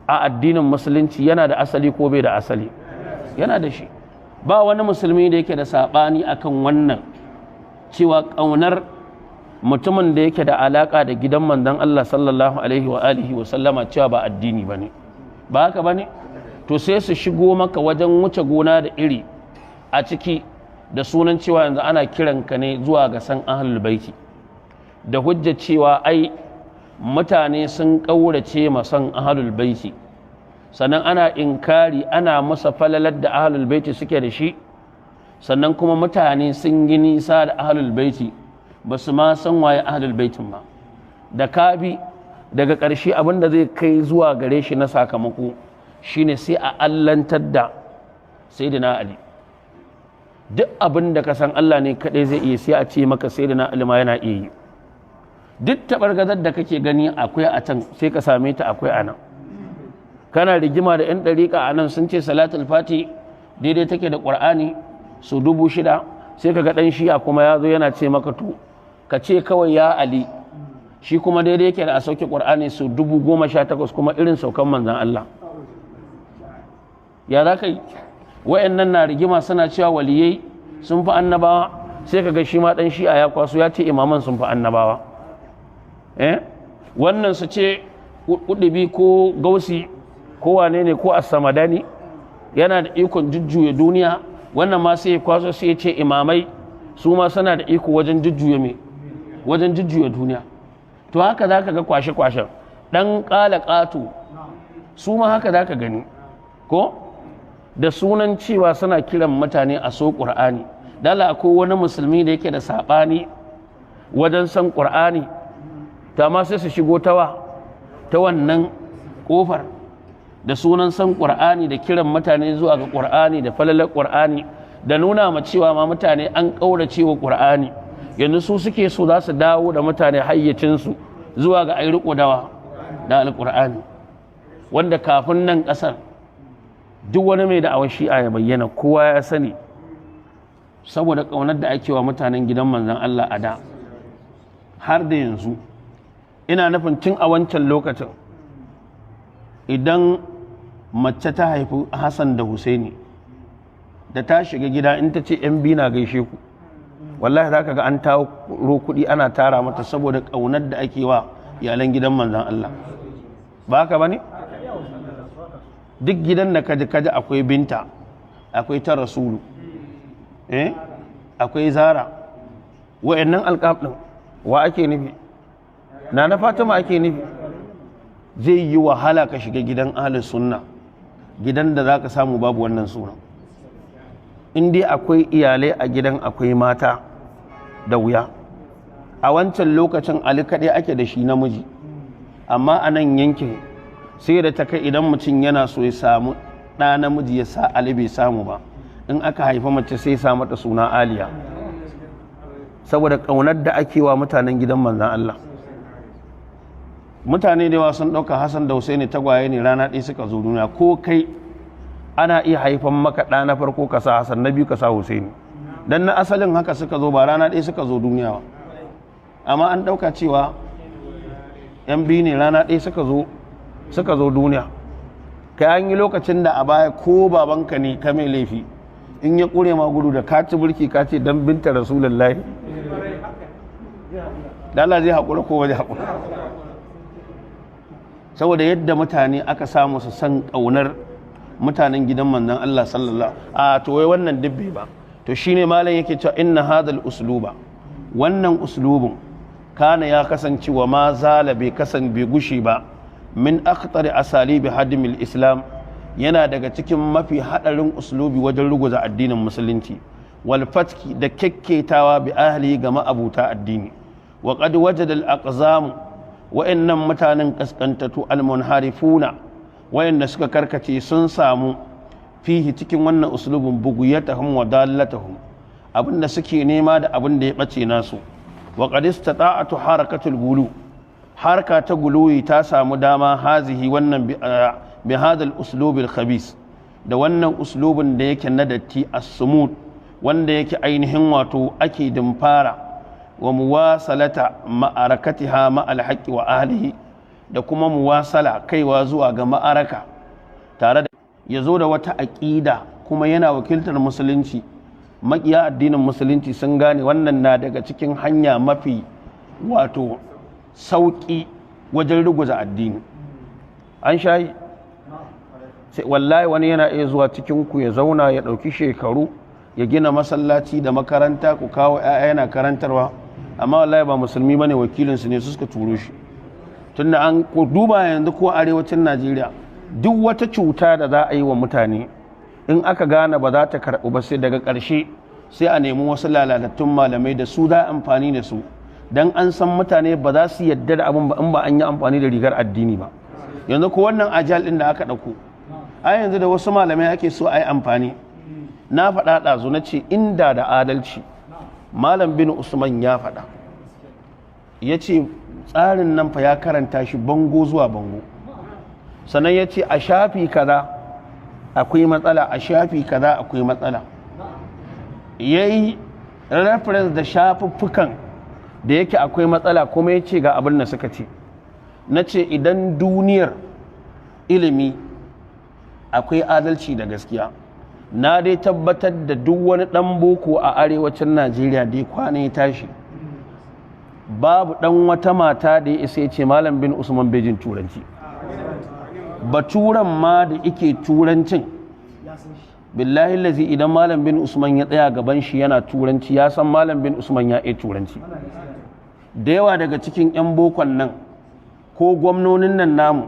a addinin Musulunci. Yana da asali ko bai da asali? Yana da shi. Ba wani Musulmi da yake da saɓani akan wannan, cewa ƙaunar mutumin da yake da alaƙa da gidan Manzon Allah sallallahu alaihi wa alihi wa sallama cewa ba addini bane. Ba haka bane? To sai su shigo maka wajen wuce gona da iri a ciki, da sunan cewa yanzu ana kiran ka ne zuwa ga san ahlul baiti, da hujja cewa ai mutane sun ƙaurace ma san ahlul baiti, sannan ana inkari, ana masa falalar da ahlul baiti suke da shi, sannan kuma mutane sun yi nisa da ahlul baiti, ba su ma san waye ahlul baitin ba. Da kabi daga ƙarshe, abin da zai kai zuwa gare shi na sakamako shine sai a allantar da Sayyidina Ali. Duk abin da ka san Allah ne kaɗai zai iya, sai a ce maka Sayyidina Ali ma yana iya yi. Duk taɓargazar da kake gani akwai a can, sai ka same ta akwai a nan. Kana rigima da 'yan ɗariƙa a nan, sun ce Salatul Fati daidai take da Ƙur'ani su 6,000, sai ka ga ɗan Shi'a kuma ya zo yana ce maka, to ka ce kawai ya Ali, shi kuma daidai yake da a sauke Ƙur'ani su 18,000, kuma irin saukan Manzan Allah. Ya za ka yi? Wa'annan na rigima suna cewa waliyai sun fi annabawa, sai ka ga shi ma ɗan Shi'a ya kwaso ya ce imaman sun fi annabawa. Eh, wannan su ce kudubi ko gausi ko wane ne ko asamadani yana da ikon jujjuya duniya, wannan ma sai ya kwaso sai ya ce imamai su ma suna da iko wajen jujjuya me, wajen jujjuya duniya. To haka za ka ga kwashe-kwashen ɗan ƙala ƙato, su ma haka za ka gani, ko da sunan cewa suna kiran mutane a so Ƙur'ani. Dala ko wani Musulmi da yake da saɓani wajen san Ƙur'ani? Ta ma sai su shigo tawa ta wannan ƙofar da sunan san Ƙur'ani da kiran mutane zuwa ga Ƙur'ani da falalar Ƙur'ani, da nuna ma cewa ma mutane an ƙaurace wa Ƙur'ani, yanzu su suke so za su dawo da mutane hayyacinsu zuwa ga ai riko dawa da Alƙur'ani. Wanda kafin nan ƙasar duk wani mai da'awar Shi'a ya bayyana, kowa ya sani, saboda ƙaunar da ake wa mutanen gidan Manzon Allah a da har da yanzu, ina nufin tun a wancan lokacin, idan mace ta haifi Hassan da Husaini, da ta shiga gida in ta ce yan biyu na gaishe ku, wallahi za ka ga an taro kuɗi ana tara mata, saboda ƙaunar da ake wa iyalan gidan Manzan Allah. Ba haka ba ne? Duk gidan da kaji kaji akwai Binta, akwai ta Rasulu, eh, akwai Zara, wa'annan alƙaf ɗin wa ake nufi? Na na Fatima ake nufi. Zai yi wahala ka shiga gidan Ahlus Sunna, gidan da za ka samu babu wannan sunan. In dai akwai iyalai a gidan, akwai mata, da wuya. A wancan lokacin Ali kaɗai ake da shi namiji, amma a nan yankin sai da ta kai idan mutum yana so ya samu ɗa namiji ya sa Ali, bai samu ba, in aka haifa mace sai sa mata suna Aliya, saboda ƙaunar da ake wa mutanen gidan Manzan Allah. Mutane da yawa sun ɗauka Hassan da Husaini tagwaye ne, rana ɗaya suka zo duniya. Ko kai ana iya haifan maka ɗa na farko ka sa Hassan, na biyu ka sa Husaini, dan na asalin haka suka zo, ba rana ɗaya suka zo duniya ba. Amma an ɗauka cewa yan biyu ne, rana ɗaya suka zo duniya. Kai, an yi lokacin da a baya ko babanka ne ka mai laifi, in ya ƙure ma gudu, da ka ci burki ka ce dan Binta Rasulullahi, da Allah zai haƙura ko ba zai haƙura? Saboda yadda mutane aka samu su san ƙaunar mutanen gidan Manzon Allah sallallahu a to wai wannan dubbe ba. To shine malam yake cewa inna hadal usluba, wannan uslubun, kana, ya kasance, wa ma zala, bai kasan bai gushi ba, min akhtar asalibi hadimil Islam, Yana daga cikin mafi hadarin uslubi wajen ruguza addinin Musulunci, wal fatki, da kekketawa, bi ahli, ga ma'abuta addini. Wa qad wajada al aqzam, wa'annan mutanen kaskantatu, al munharifuna, wa'anda suka karkace, sun samu fihi, cikin wannan uslubin, buguyatahum wa dallatahum, abinda suke nema da abin da ya bace nasu. Wa qad istata'atu harakatul gulu, harka ta guluwi ta samu dama, hazihi, wannan, bi hadha al-uslub al-khabis, da wannan uslubin da yake na datti, as-sumud, wanda yake ainihin wato ake dimfara, wa muwasalata ma'arakatiha ma al-haqqi wa ahlihi, da kuma muwasala, kaiwa zuwa ga ma'araka tare da ya zo da wata aƙida kuma yana wakiltar Musulunci. Maƙiya addinin Musulunci sun gane wannan na daga cikin hanya mafi wato sauƙi wajen ruguza addini. An shayi sai wallahi wani yana iya zuwa cikin ku ya zauna, ya ɗauki shekaru, ya gina masallaci da makaranta, ku kawo 'ya'ya, yana karantarwa, amma wallahi ba Musulmi bane, wakilinsu ne su suka turo shi. Tunda an ku duba yanzu ko arewacin Najeriya, duk wata cuta da za a yi wa mutane, in aka gane ba za ta karɓu ba, sai daga ƙarshe sai a nemi wasu lalatattun malamai da su za amfani da su, don an san mutane ba za su yadda da abin ba in ba an yi amfani da rigar addini ba. Yanzu ko wannan ajal ɗin da aka ɗauko a yanzu, da wasu malamai ake so a yi amfani. Na faɗa ɗazu, na ce inda da adalci, Malam bin Usman ya faɗa, ya ce tsarin nan fa ya karanta shi bango zuwa bango, sannan ya ce a shafi kaza akwai matsala, a shafi kaza akwai matsala. Ya yi reference da shafuffukan da yake akwai matsala, kuma ya ce ga abin da suka ce. Na ce idan duniyar ilimi akwai adalci da gaskiya, na dai tabbatar da duk wani ɗan boko a arewacin Najeriya dai kwana ya tashi, babu ɗan wata mata da ya isa ya ce Malam bin Usman bai jin Turanci. Baturan ma da ike Turancin, billahi lazi, idan Malam bin Usman ya tsaya gaban shi yana Turanci, ya san Malam bin Usman ya iya Turanci. Da yawa daga cikin 'yan bokon nan ko gwamnonin nan namu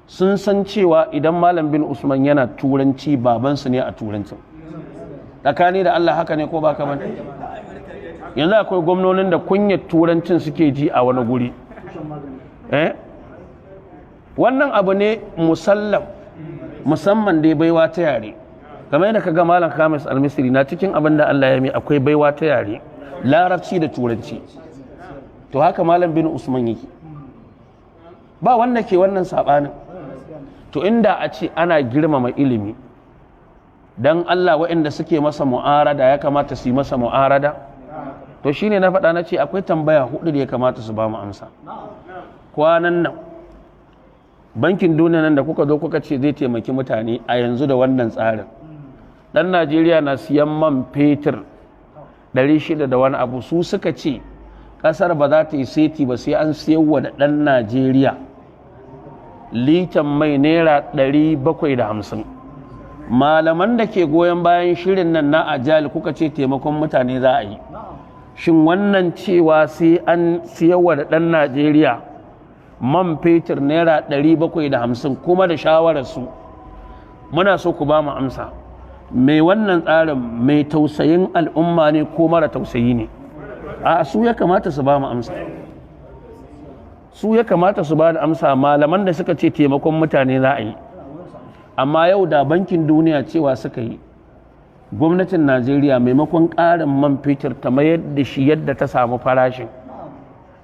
sun san cewa idan Malam bin Usman yana Turanci, babansu ne a Turancin. Tsakani da Allah, haka ne ko ba ka bane? Yanzu akwai gwamnonin da kunyar Turancin suke ji a wani guri. Eh, wannan abu ne musallam, musamman dai baiwa ta yare, kamar yadda kaga Malam Khamis Almisri na cikin abin da Allah ya mi, akwai baiwa ta yare, Larabci da Turanci. To haka Malam bin Usman yake, ba wanda ke wannan sabanin. To inda a ce ana girmama ilimi dan Allah, waɗanda suke masa mu'arada ya kamata su yi masa mu'arada. To shine na faɗa, na ce akwai tambaya hudu da ya kamata su ba mu amsa. Kwanan nan Bankin Duniya nan da kuka zo kuka ce zai taimaki mutane a yanzu da wannan tsarin, dan Najeriya na siyan man fetur 600 da wani abu, su suka ce kasar ba za ta yi seti ba sai an siyarwa da dan Najeriya litan mai naira 750. Malaman da ke goyon bayan shirin nan na ajali, kuka ce taimakon mutane za a yi, shin wannan cewa sai an siyarwa da dan Najeriya man fetur naira 750, kuma da shawararsu, muna so ku ba mu amsa: mai wannan tsarin mai tausayin al'umma ne ko mara tausayi ne? A su ya kamata su ba mu amsa, su ya kamata su ba da amsa, malaman da suka ce taimakon mutane za a yi. Amma yau da Bankin Duniya cewa suka yi gwamnatin Najeriya maimakon ƙarin man fetur ta mayar da shi yadda ta samu farashin,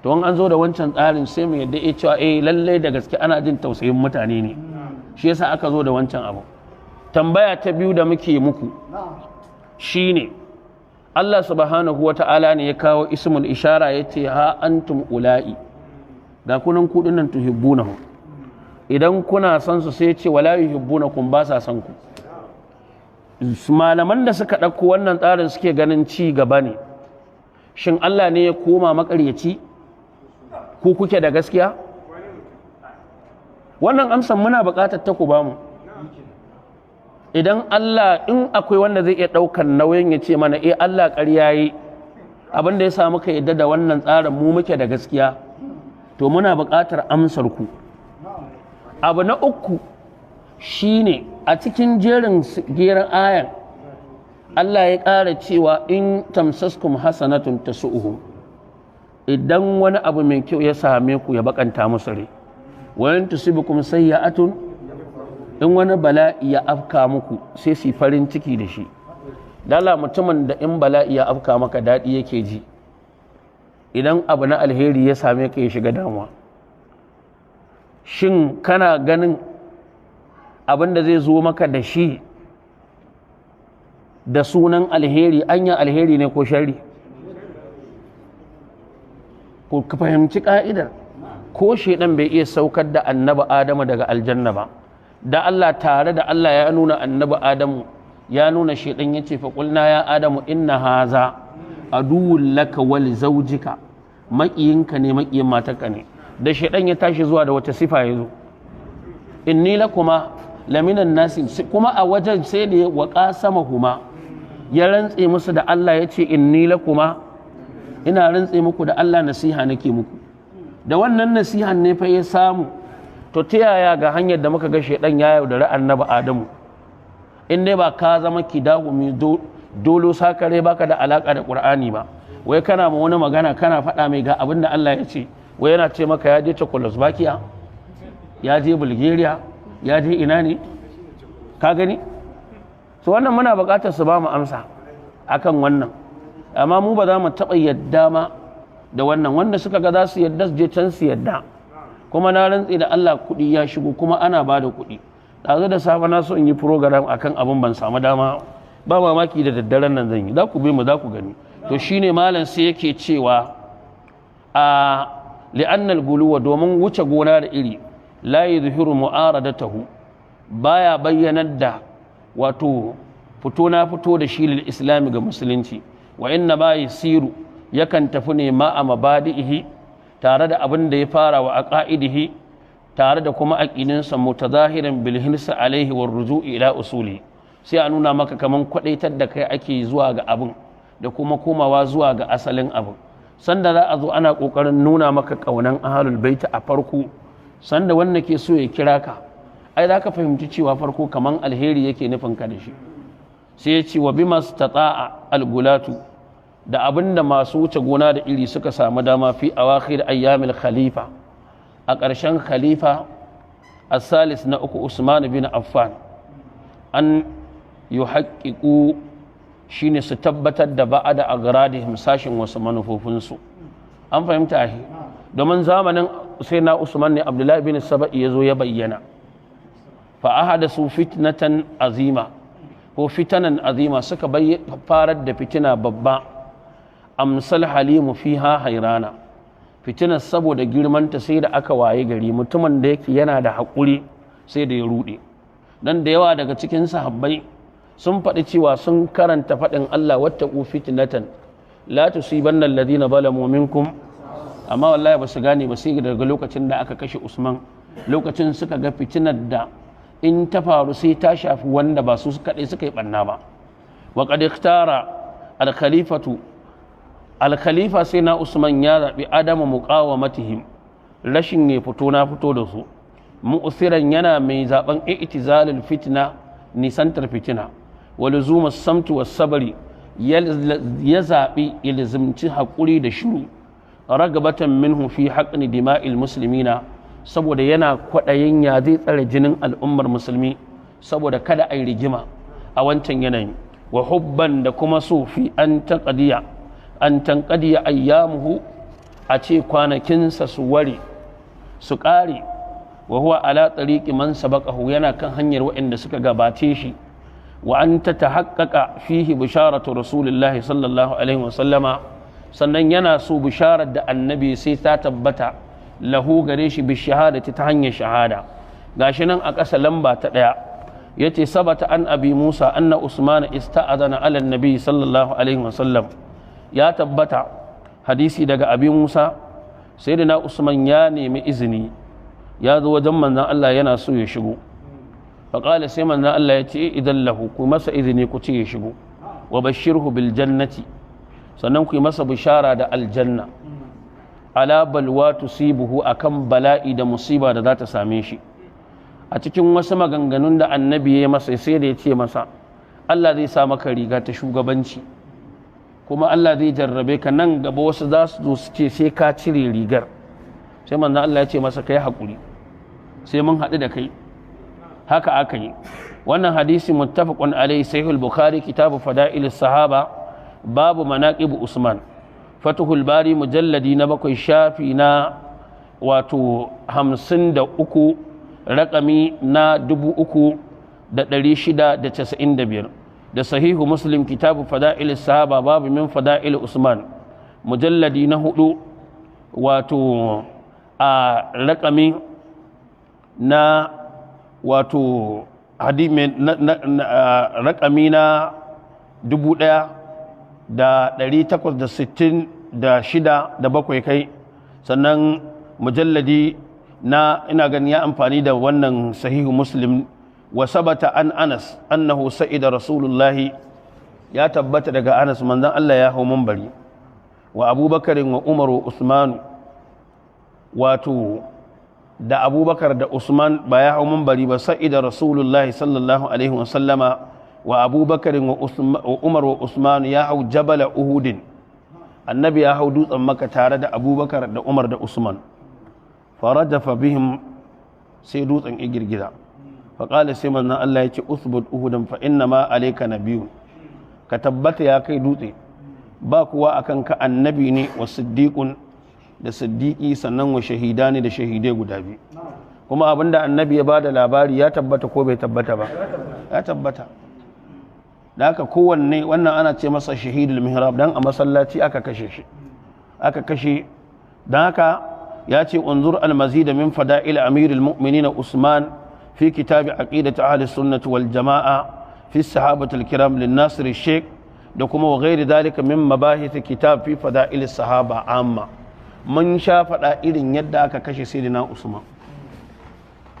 to an zo da wancan tsarin, sai mu yadda ya cewa eh, lallai da gaske ana jin tausayin mutane ne, shi yasa aka zo da wancan abu. Tambaya ta biyu da muke muku shine, Allah subhanahu wa ta'ala ne ya kawo ismul ishara, ya ce ha antum ula'i, ga kunan kudin nan, tuhibbunahu, idan kuna son su, sai ce wala yuhibbunakum, ba sa son ku. Malaman da suka ɗauko wannan tsarin suke ganin ci gaba ne, shin Allah ne ya koma makaryaci, ku kuke da gaskiya? Wannan amsan muna buƙatar ta ku bamu. Idan Allah, in akwai wanda zai iya ɗaukar nauyin ya ce mana eh, Allah ƙarya yi, abin da ya sa muka yadda da wannan tsarin, mu muke da gaskiya, to muna buƙatar amsar ku. Abu na uku shine a cikin jerin geran ayan, Allah ya ƙara cewa in tamsaskum hasanatun tasu'uhum, idan wani abu mai kyau ya same ku, ya bakanta musu rai. Wa in tusibukum sayyi'atun, in wani bala'i ya afka muku, sai su farin ciki da shi. Dala mutumin da in bala'i ya afka maka daɗi yake ji, idan abu na alheri ya same ka ya shiga damuwa, shin kana ganin abin da zai zo maka da shi da sunan alheri, anya alheri ne ko sharri? Ko ka fahimci ka'idar, ko shedan bai iya saukar da Annabi Adamu daga aljanna ba. Da Allah, tare da Allah ya nuna Annabi Adamu, ya nuna shedan, ya ce fa qulna ya Adamu inna haza aduwwun laka wal zawjika, maƙiyinka ne, maƙiyin matarka ne. Da shedan ya tashi zuwa, da wata sifa ya zo? Inni lakuma laminan nasi. Kuma a wajen sai da wa qasamahuma, ya rantse musu da Allah, ya ce inni lakuma, ina rantse muku da Allah, nasiha nake muku. Da wannan nasihan ne fa ya samu. To ta yaya ga hanyar da muka ga shedan ya yaudari Annabi Adamu, in dai ba ka zama kidahu mai dolo sakare, baka da alaka da Qur'ani ba, wai kana ma wani magana, kana faɗa mai ga abin da Allah ya ce, wai yana ce maka ya je Czechoslovakia, ya je Bulgaria, ya je ina ne? Ka gani? So wannan muna buƙatar su ba mu amsa akan wannan. Amma mu ba za mu taɓa yadda ma da wannan. Wanda suka ga za su yadda, su je can su yadda. Kuma na rantse da Allah, kuɗi ya shigo kuma ana ba da kuɗi. Ɗazu da safe na so in yi program akan abin, ban samu dama ba. Mamaki da daddaren nan zan yi, za ku bi mu, za ku gani. To shine malam sai yake cewa a li'annal guluwa, domin wuce gona da iri, la yuzhiru mu'aradatahu, baya bayyanar da wato fito na fito da shi, lil islami, ga musulunci. Wa inna ma yasiru, yakan tafi ne ma'a mabadi'ihi, tare da abin da ya fara, wa aqaidihi, tare da kuma aqidinsa, mutazahiran bil hirsi alaihi war ruju'i ila usuli. Sai a nuna maka kaman kwadaitar da kai ake zuwa ga abin da kuma komawa zuwa ga asalin abin. Sanda za a zo ana kokarin nuna maka kaunan Ahlul Baiti a farko, sanda wanda ke so ya kira ka, ai za ka fahimci cewa farko kaman alheri yake nufin ka da shi. Sai ya ce wa bima stata'a algulatu, da abinda masu wuce gona da iri suka samu dama, fi awakhir ayyamil khalifa, a ƙarshen khalifa asalis, na uku, Usman bin Affan, an yuhaqqiqu, shine su tabbatar da ba'ada agradihim, sashin wasu manufofinsu. An fahimta ahi? Domin zamanin sai na Usman ne Abdullahi bin Saba'i ya zo ya bayyana, fa ahadasu fitnatan azima ko fitanan azima, suka farar da fitina babba. Amsal halimu fiha hairana, fitinar saboda girmanta sai da aka waye gari mutumin da yake yana da haƙuri sai da ya ruɗe. Dan da yawa daga cikin sahabbai sun faɗi cewa sun karanta faɗin Allah wattaqu fitnatan la tusibanna alladhina zalamu minkum, amma wallahi ba su gane ba sai daga lokacin da aka kashe Usman. Lokacin suka ga fitinar da in ta faru sai ta shafi wanda ba su kaɗai suka yi ɓanna ba. Wa qad ikhtara al-khalifatu, al-khalifa sai na Usman ya zaɓi adama muqawamatihim, rashin ne fito na fito da su, mu'siran, yana mai zaben i'tizalul fitna, nisantar fitina, wa luzumus samtu was sabri, ya zaɓi ilzimci haƙuri da shiru, ragabatan minhu fi haqqni dima'il muslimina, saboda yana kwaɗayin ya zai tsare jinin al'ummar musulmi, saboda kada a yi rigima a wancan yanayin, wa hubban, da kuma so, fi an taqdiya, an tanqadiya ayyamuhu, a ce kwanakinsa su ware su ƙare, wa huwa ala tariqi man sabaqahu, yana kan hanyar waɗanda suka gabace shi, wa an tatahaqqaqa fihi bisharatu Rasulillahi sallallahu alaihi wa sallama, sannan yana so bisharar da Annabi sai ta tabbata lahu, gare shi, bi shahadati, ta hanyar shahada. Gashi nan a ƙasa lamba ta ɗaya, yace sabata an Abi Musa anna Usman ista'adana ala Nabi sallallahu alaihi wasallam. Ya tabbata hadisi daga Abi Musa, Sayyidina Usman ya nemi izini, ya zo wajen Manzon Allah yana so ya shigo. Faƙala, sai Manzon Allah ya ce idan lahu, ku masa izini, ku ce ya shigo, wa bashirhu bil jannati, sannan ku yi masa bishara da aljanna, ala balwa tusibuhu, akan bala'i da musiba da za ta same shi. A cikin wasu maganganun da annabi ya masa, sai da ya ce masa, Allah zai sa maka riga ta shugabanci, kuma Allah zai jarrabe ka, nan gaba wasu za su zo su ce sai ka cire rigar. Sai manzon Allah ya ce masa, kai haƙuri, sai mun haɗu da kai. Haka aka yi. Wannan hadisi muttafaqun alaihi, sahih al-Bukhari, kitabu fada'il sahaba, babu manaqib Usman, Fatuhul Bari, mujalladi na 7, shafi na wato 53, rakami na 3695, da Sahihu Muslim, kitabu fada'il sahaba, babu min fada'il Usman, mujalladi na 4, wato a rakami na wato rakami na 1866 da bakwai kai. Sannan mujalladi na, ina ganin ya amfani da wannan Sahihu Muslim. Wa sabata an Anas annahu sa'ida Rasulullahi, ya tabbata daga Anas, manzon Allah ya hau munbari, wa Abubakarin wa Umar wa Usman, wato da Abubakar da Usman, ba ya hau munbari ba, sa'ida Rasulullahi sallallahu alaihi wa sallama wa Abubakarin wa Umar wa Usman, ya hau jabala Uhudin, annabi ya hau dutsen Maka tare da Abubakar da Umar da Usman. Farajafa bihim, sai dutsen ya girgiza. Faƙala, sai manzon Allah ya ce, "Usbut Uhudan, fa inna ma alayka nabiyyun." Ka tabbata ya kai dutse, ba kuwa akan ka, annabi ne, wa siddiqun, da siddiqi, sannan wa shahidani, da shahidai guda biyu. Kuma abinda annabi ya bada labari ya tabbata ko bai tabbata ba? Ya tabbata. Da haka kowanne wannan ana ce masa shahidul mihrab, dan a masallaci aka kashe shi, aka kashe. Dan haka ya ce, unzur al-mazid min fada'il amirul mu'minin Usman fi kitab aqidat ahli sunnah wal jama'a fi sahabati al-kiram lin Nasir Sheikh, da kuma wa ghairi dalika min mabahith kitab fi fada'il sahaba amma. Mun sha faɗa irin yadda aka kashe Sayyidina Usman.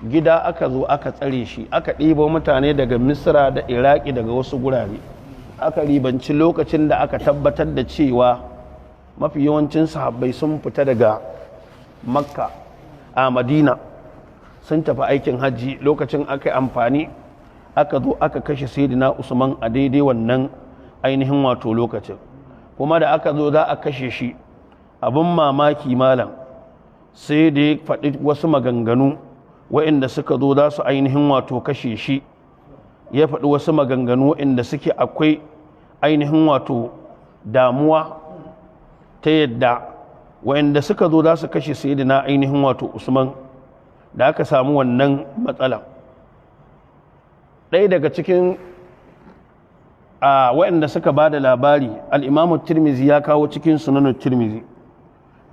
Gida aka zo aka tsare shi, aka ɗibo mutane daga Misra da Iraki, daga wasu gurare. Aka ribanci lokacin da aka tabbatar da cewa mafi yawancin sahabbai sun fita daga Makka a Madina sun tafi aikin hajji. Lokacin aka yi amfani, aka zo aka kashe Sayyidina Usman a daidai wannan ainihin wato lokacin. Kuma da aka zo za a kashe shi, abin mamaki malam, sai da ya faɗi wasu maganganu. Waɗanda suka zo za su ainihin wato kashe shi, ya faɗi wasu maganganu waɗanda suke akwai ainihin wato damuwa, ta yadda waɗanda suka zo za su kashe Sayyidina ainihin wato Usman, da aka samu wannan matsala, ɗaya daga cikin a waɗanda suka ba da labari, Al'imamu Tirmizi ya kawo cikin Sunanin Tirmizi,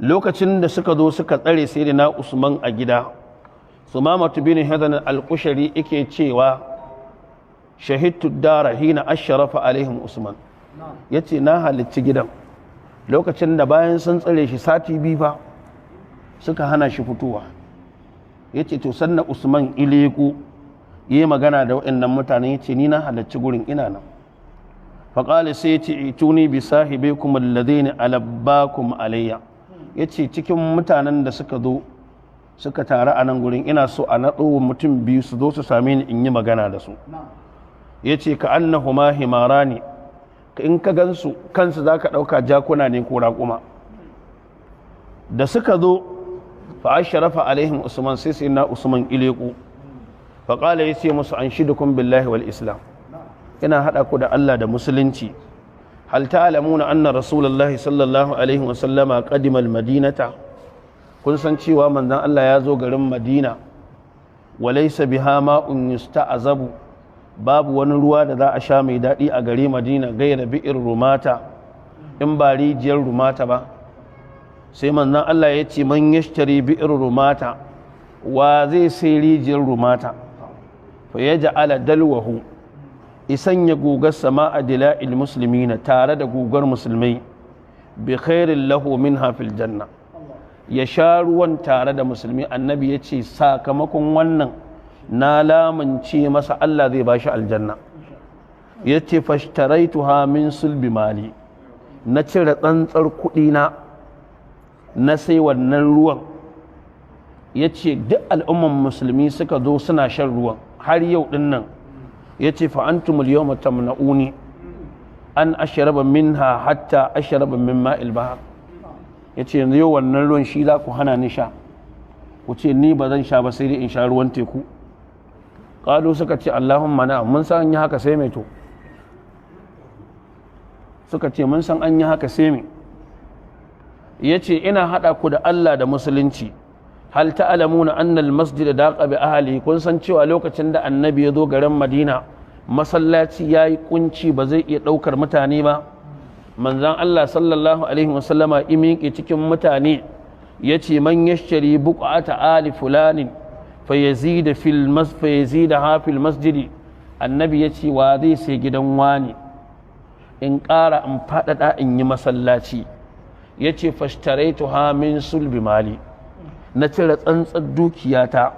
lokacin da suka zo suka tsare Sayyidina Usman a gida, Sumamatu bin Hadan al-Qushari yake cewa, "Shahidtu dara hina ashrafa alaihim Usman." Yace, na halicci gidan lokacin da bayan sun tsare shi sati 2 fa, suka hana shi fitowa. Yace, to sannan Usman ileku yi magana da waɗannan mutanen. Yace, ni na halarci gurin, ina nan. Faƙali, sai ya ce, "Ituni bi sahibikum alladhina alabbakum alayya." Yace, cikin mutanen da suka zo suka taru a nan gurin, ina so a naɗo mutum biyu su zo su same ni in yi magana da su. Ya ce, ka annahuma himarani, in ka gansu kansu za ka ɗauka jakuna ne ko raƙuma. Da suka zo, fa ashrafa alaihim Usman, sai na Usman ileku. Fa qala, ya ce musu, "Anshidukum billahi wal Islam, ina haɗa ku da Allah da musulunci. Hal ta'lamuna anna Rasulullahi sallallahu alaihi wa sallama qadima al madinata? Kun san cewa manzon Allah ya zo garin Madina? Walaysa biha ma'un yusta'azabu, babu wani ruwa da za a sha mai daɗi a gari Madina, gaira bi'ir Rumata, in ba rijiyar Rumata ba. Sai manzon Allah ya ce, man yashtari bi'ir Rumata? Wa zai sai rijiyar Rumata? Fa yaj'ala dalwahu, isan ya gugar sama a dila'il muslimina, tare da gugar musulmai, bi khairin lahu minha fil janna. Ya sha ruwan tare da musulmi. Annabi ya ce, sakamakon wannan na lamunce masa Allah zai bashi aljanna. Ya ce, fashtaraituha min sulbi mali, na cire tsantsar kuɗi na, na sai wannan ruwan. Ya ce duk al'umman musulmi suka zo suna shan ruwan har yau din nan. Ya ce fa antumul yawma tamna'uni an ashraba minha hatta ashraba min ma'il bahr. Ya ce yanzu yau wannan ruwan shi za ku hana ni sha, ku ce ni ba zan sha ba sai dai in sha ruwan teku. Qalu, suka ce, Allahumma na'am, mun san an yi haka, sai mai? To suka ce mun san an yi haka, sai mai? Ya ce ina haɗa ku da Allah da musulunci, hal ta'lamuna anna al-masjid daqa bi ahli? Kun san cewa lokacin da Annabi ya zo garin Madina, masallaci yayi kunci, ba zai iya ɗaukar mutane ba. Manzon Allah sallallahu alaihi wasallama ya miƙe cikin mutane, yace man yashtari buqata ali fulanin fayazida fil masjidi. Annabi yace wa zai sai gidan wani in ƙara in faɗaɗa in yi masallaci? Yace fashtaraytuha min sulbi mali, na cire tsantsar dukiyata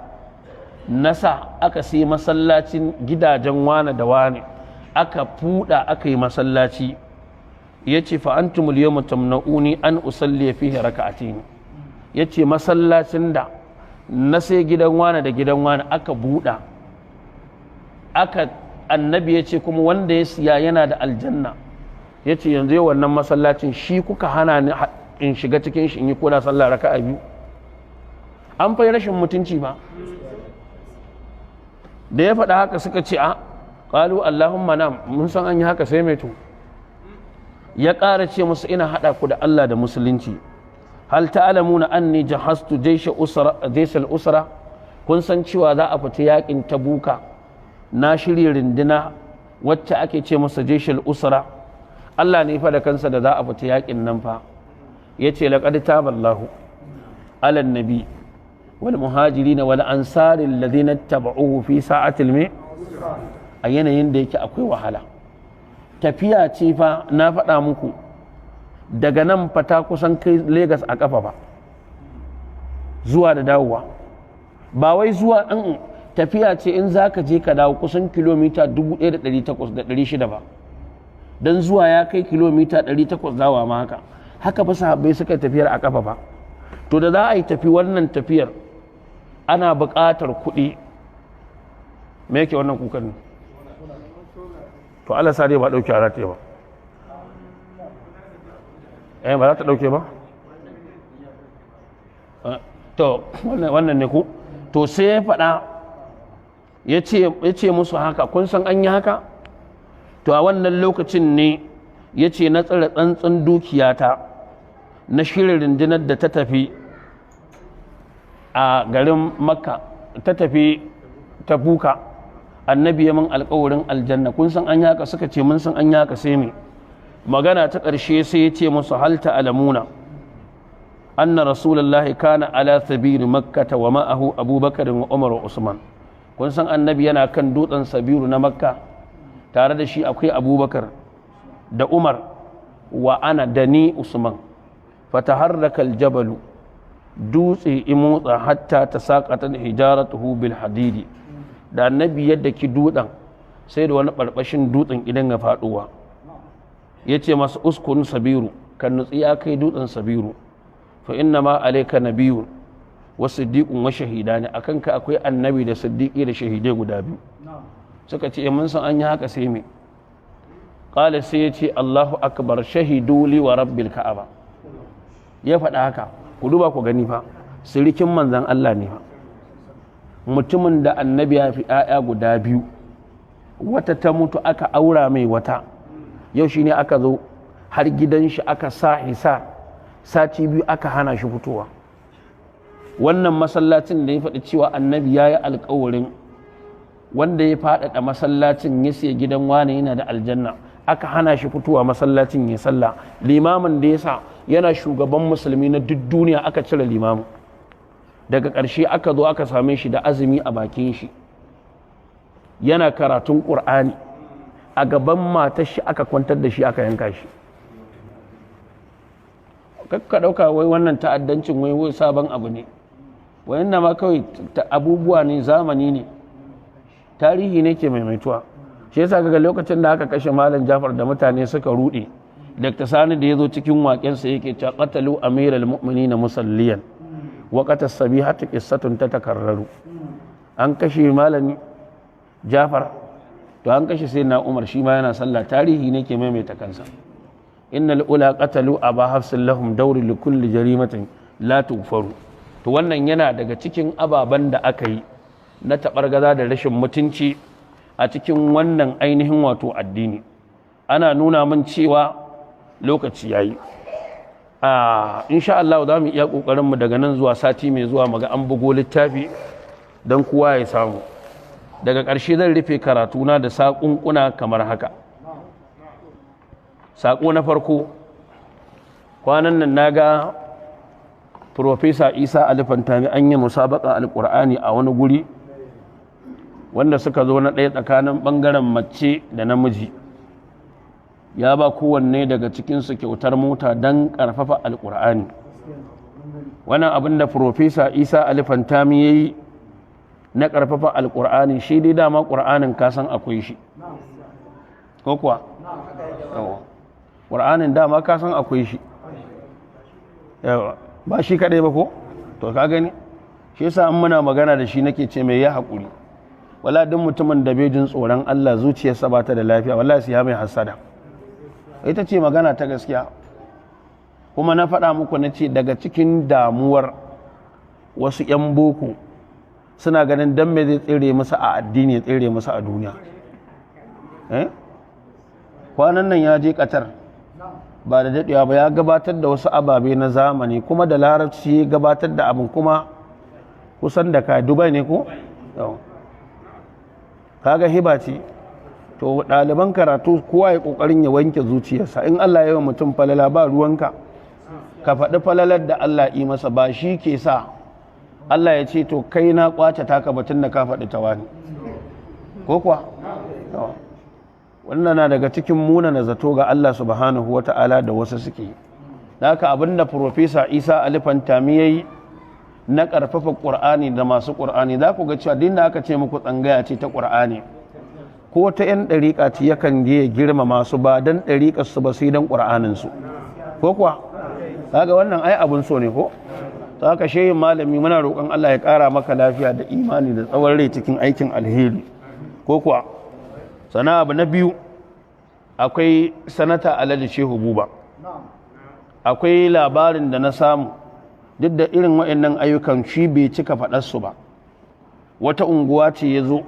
na sa aka sai masallacin gidajen wane da wane, aka fuda aka yi masallaci. Ya ce fa antumul yawma tamna'uni an usalli fihi raka'atayn. Ya ce masallacin da na sai gidan wane da gidan wane aka buɗa aka, Annabi ya ce kuma wanda ya siya yana da aljanna. Ya ce yanzu yau wannan masallacin shi kuka hana ni in shiga cikin shi in yi koda sallah raka'a biyu. An fai rashin mutunci ba. Da ya faɗa haka suka ce a ƙalu Allahumma na, mun san an yi haka, sai mai? To ya ƙara ce musu ina haɗa ku da Allah da musulunci, hal ta'lamuna anni jahastu jaysha usra jaysal usra? Kun san cewa za a fita yakin Tabuka, na shirya rinduna wacce ake ce masa jaishal usra. Allah ne fa da kansa da za a fita yakin nan fa yace laqad taballahu ala nabi wal muhajirin wal ansari alladhina tabauhu fi sa'atil mi a yanayin da yake akwai wahala. Tafiya ce fa, na faɗa muku, daga nan fa ta kusan kai Legas a kafa ba, zuwa da dawowa. Ba wai zuwa in tafiya ce in za ka je ka dawo kusan kilomita 1800 ba, don zuwa ya kai kilomita 800, dawa ma haka. Haka fa sahabbai suka tafiyar a kafa ba. To da za a yi tafi wannan tafiyar ana buƙatar kuɗi. Me yake wannan kukan ne? To Allah sa dai ba ɗauke a rataye ba. Eh, ba za ta ɗauke ba. To wannan ne ku. To sai ya faɗa, ya ce musu haka, kun san an yi haka. To a wannan lokacin ne ya ce na tsare tsantsan dukiyata, na shirin rundunar da ta tafi a garin Makka, ta tafi Tabuka. Annabi ya min alkawarin aljanna. Kun san an yi haka? Suka ce mun san an yi haka, sai me? Magana ta ƙarshe sai ya ce musu hal ta'lamuna anna rasulullahi kana ala sabiri makkata wa ma'ahu Abubakar wa Umar wa Usman? Kun san Annabi yana kan dutsen Sabiru na Makka, tare da shi akwai Abubakar da Umar wa ana, da ni Usman. Fataharraka aljabalu, dutse ya motsa, hatta tasaqata hijaratuhu bil hadidi. Da Annabi yadda ki dutsen, sai da wani barbashin dutsen idan ya faduwa. Ya ce masa uskun Sabiru, kan nutsi ya kai dutsen Sabiru, fa inna ma alayka nabiyyun wa siddiqun wa shahidani, akan ka akwai Annabi da siddiqi da shahidai guda biyu. Suka ce mun san an yi haka, sai me? Qala, sai ya ce Allahu akbar, shahidu li wa rabbil ka'aba. Ya faɗa haka. Ku duba ku gani fa, sirikin manzon Allah ne fa, mutumin da Annabi ya fi 'ya'ya guda biyu, wata ta mutu aka aura mai wata. Yau shi ne aka zo har gidan shi aka sa hisa sati 2 aka hana shi fitowa. Wannan masallacin da ya faɗi cewa Annabi ya yi alkawarin wanda ya faɗaɗa masallacin, ya siya gidan wane, yana da aljanna, aka hana shi fitowa masallacin ya sallah. Limamin da ya sa yana shugaban musulmi na duk duniya, aka cire limamin. Daga ƙarshe aka zo aka same shi da azumi a bakin shi, yana karatun ƙur'ani a gaban matar shi, aka kwantar da shi, aka yanka shi. Kakka ɗauka wai wannan ta'addancin wai sabon abu ne. Wayanna ma kawai abubuwa ne, zamani ne, tarihi ne ke maimaituwa. Shi yasa kaga lokacin da aka kashe Malam Jafar da mutane suka rude, Dr. Sani da ya zo cikin waƙensa yake cewa qatalu amiral mu'minina musalliyan. Waqata sabihatu qissatun tatakarraru. An kashe Malami Jafar, to an kashe sai na Umar, shi ma yana sallah. Tarihi ne ke maimaita kansa. Innal ula qatalu aba hafsin lahum dawri li kulli jarimatin la tughfaru. To wannan yana daga cikin ababen da aka yi na taɓargaza da rashin mutunci a cikin wannan ainihin wato addini. Ana nuna min cewa lokaci yayi. A insha Allah za mu iya kokarin mu daga nan zuwa sati mai zuwa muga an bugo littafi don kowa ya samu. Daga ƙarshe zan rufe karatuna da saƙunƙuna kamar haka. Saƙo na farko, kwanan nan na ga Profesa Isa Ali Fantami an yi musabaka Alƙur'ani a wani guri, wanda suka zo na ɗaya tsakanin ɓangaren mace da namiji, ya ba kowanne daga cikinsu kyautar mota don ƙarfafa Alƙur'ani. Wannan abin da Profesa Isa Ali Fantami ya yi na ƙarfafa Alƙur'ani, shi dai dama Ƙur'anin kasan akwai shi, ko kuwa? Ƙur'anin dama kasan akwai shi, ba shi kaɗai ba, ko? To ka gani, shi yasa in muna magana da shi nake ce mai ya haƙuri. Wala duk mutumin da bai jin tsoron Allah, zuciyarsa ba ta da lafiya, wallahi sai ya mai hasada. Ita ce magana ta gaskiya. Kuma na faɗa muku, na ce daga cikin damuwar wasu 'yan boko, suna ganin dan me zai tsere musu a addini ya tsere musu a duniya? Kwanan nan ya je Qatar ba da daɗewa ba, ya gabatar da wasu ababe na zamani, kuma da Larabci ya gabatar da abin, kuma kusan da ka Dubai ne ko kaga hiba ce. To ɗaliban karatu, kowa ya ƙoƙarin ya wanke zuciyarsa. In Allah ya yi mutum falala, ba ruwanka, ka faɗi falalar da Allah yi masa. Ba shi ke sa Allah ya ce, "To kai na kwace taka batun da ka faɗi tawani," ko kuwa? Wannan na daga cikin munana zato ga Allah Subhanahu wa Ta'ala da wasu suke. Da haka abinda Profesa Isa Ali Fantami ya yi na ƙarfafa Ƙur'ani da masu Ƙur'ani, za ku ga cewa din da aka ce muku tsangaya ce ta Ƙur'ani ko ta 'yan ɗariƙa ce, yakan je ya girmama su, ba don ɗariƙar su ba, sai don Ƙur'aninsu, ko kuwa? Kaga wannan ai abun so ne, ko? Ta haka shehin malami, muna roƙon Allah ya ƙara maka lafiya da imani da tsawon rai cikin aikin alheri, ko kuwa? Sana abu na biyu, akwai Sanata Alhaji Shehu Buba. Akwai labarin da na samu, duk da irin waɗannan ayyukan shi bai cika faɗarsu ba. Wata unguwa ce ya zo,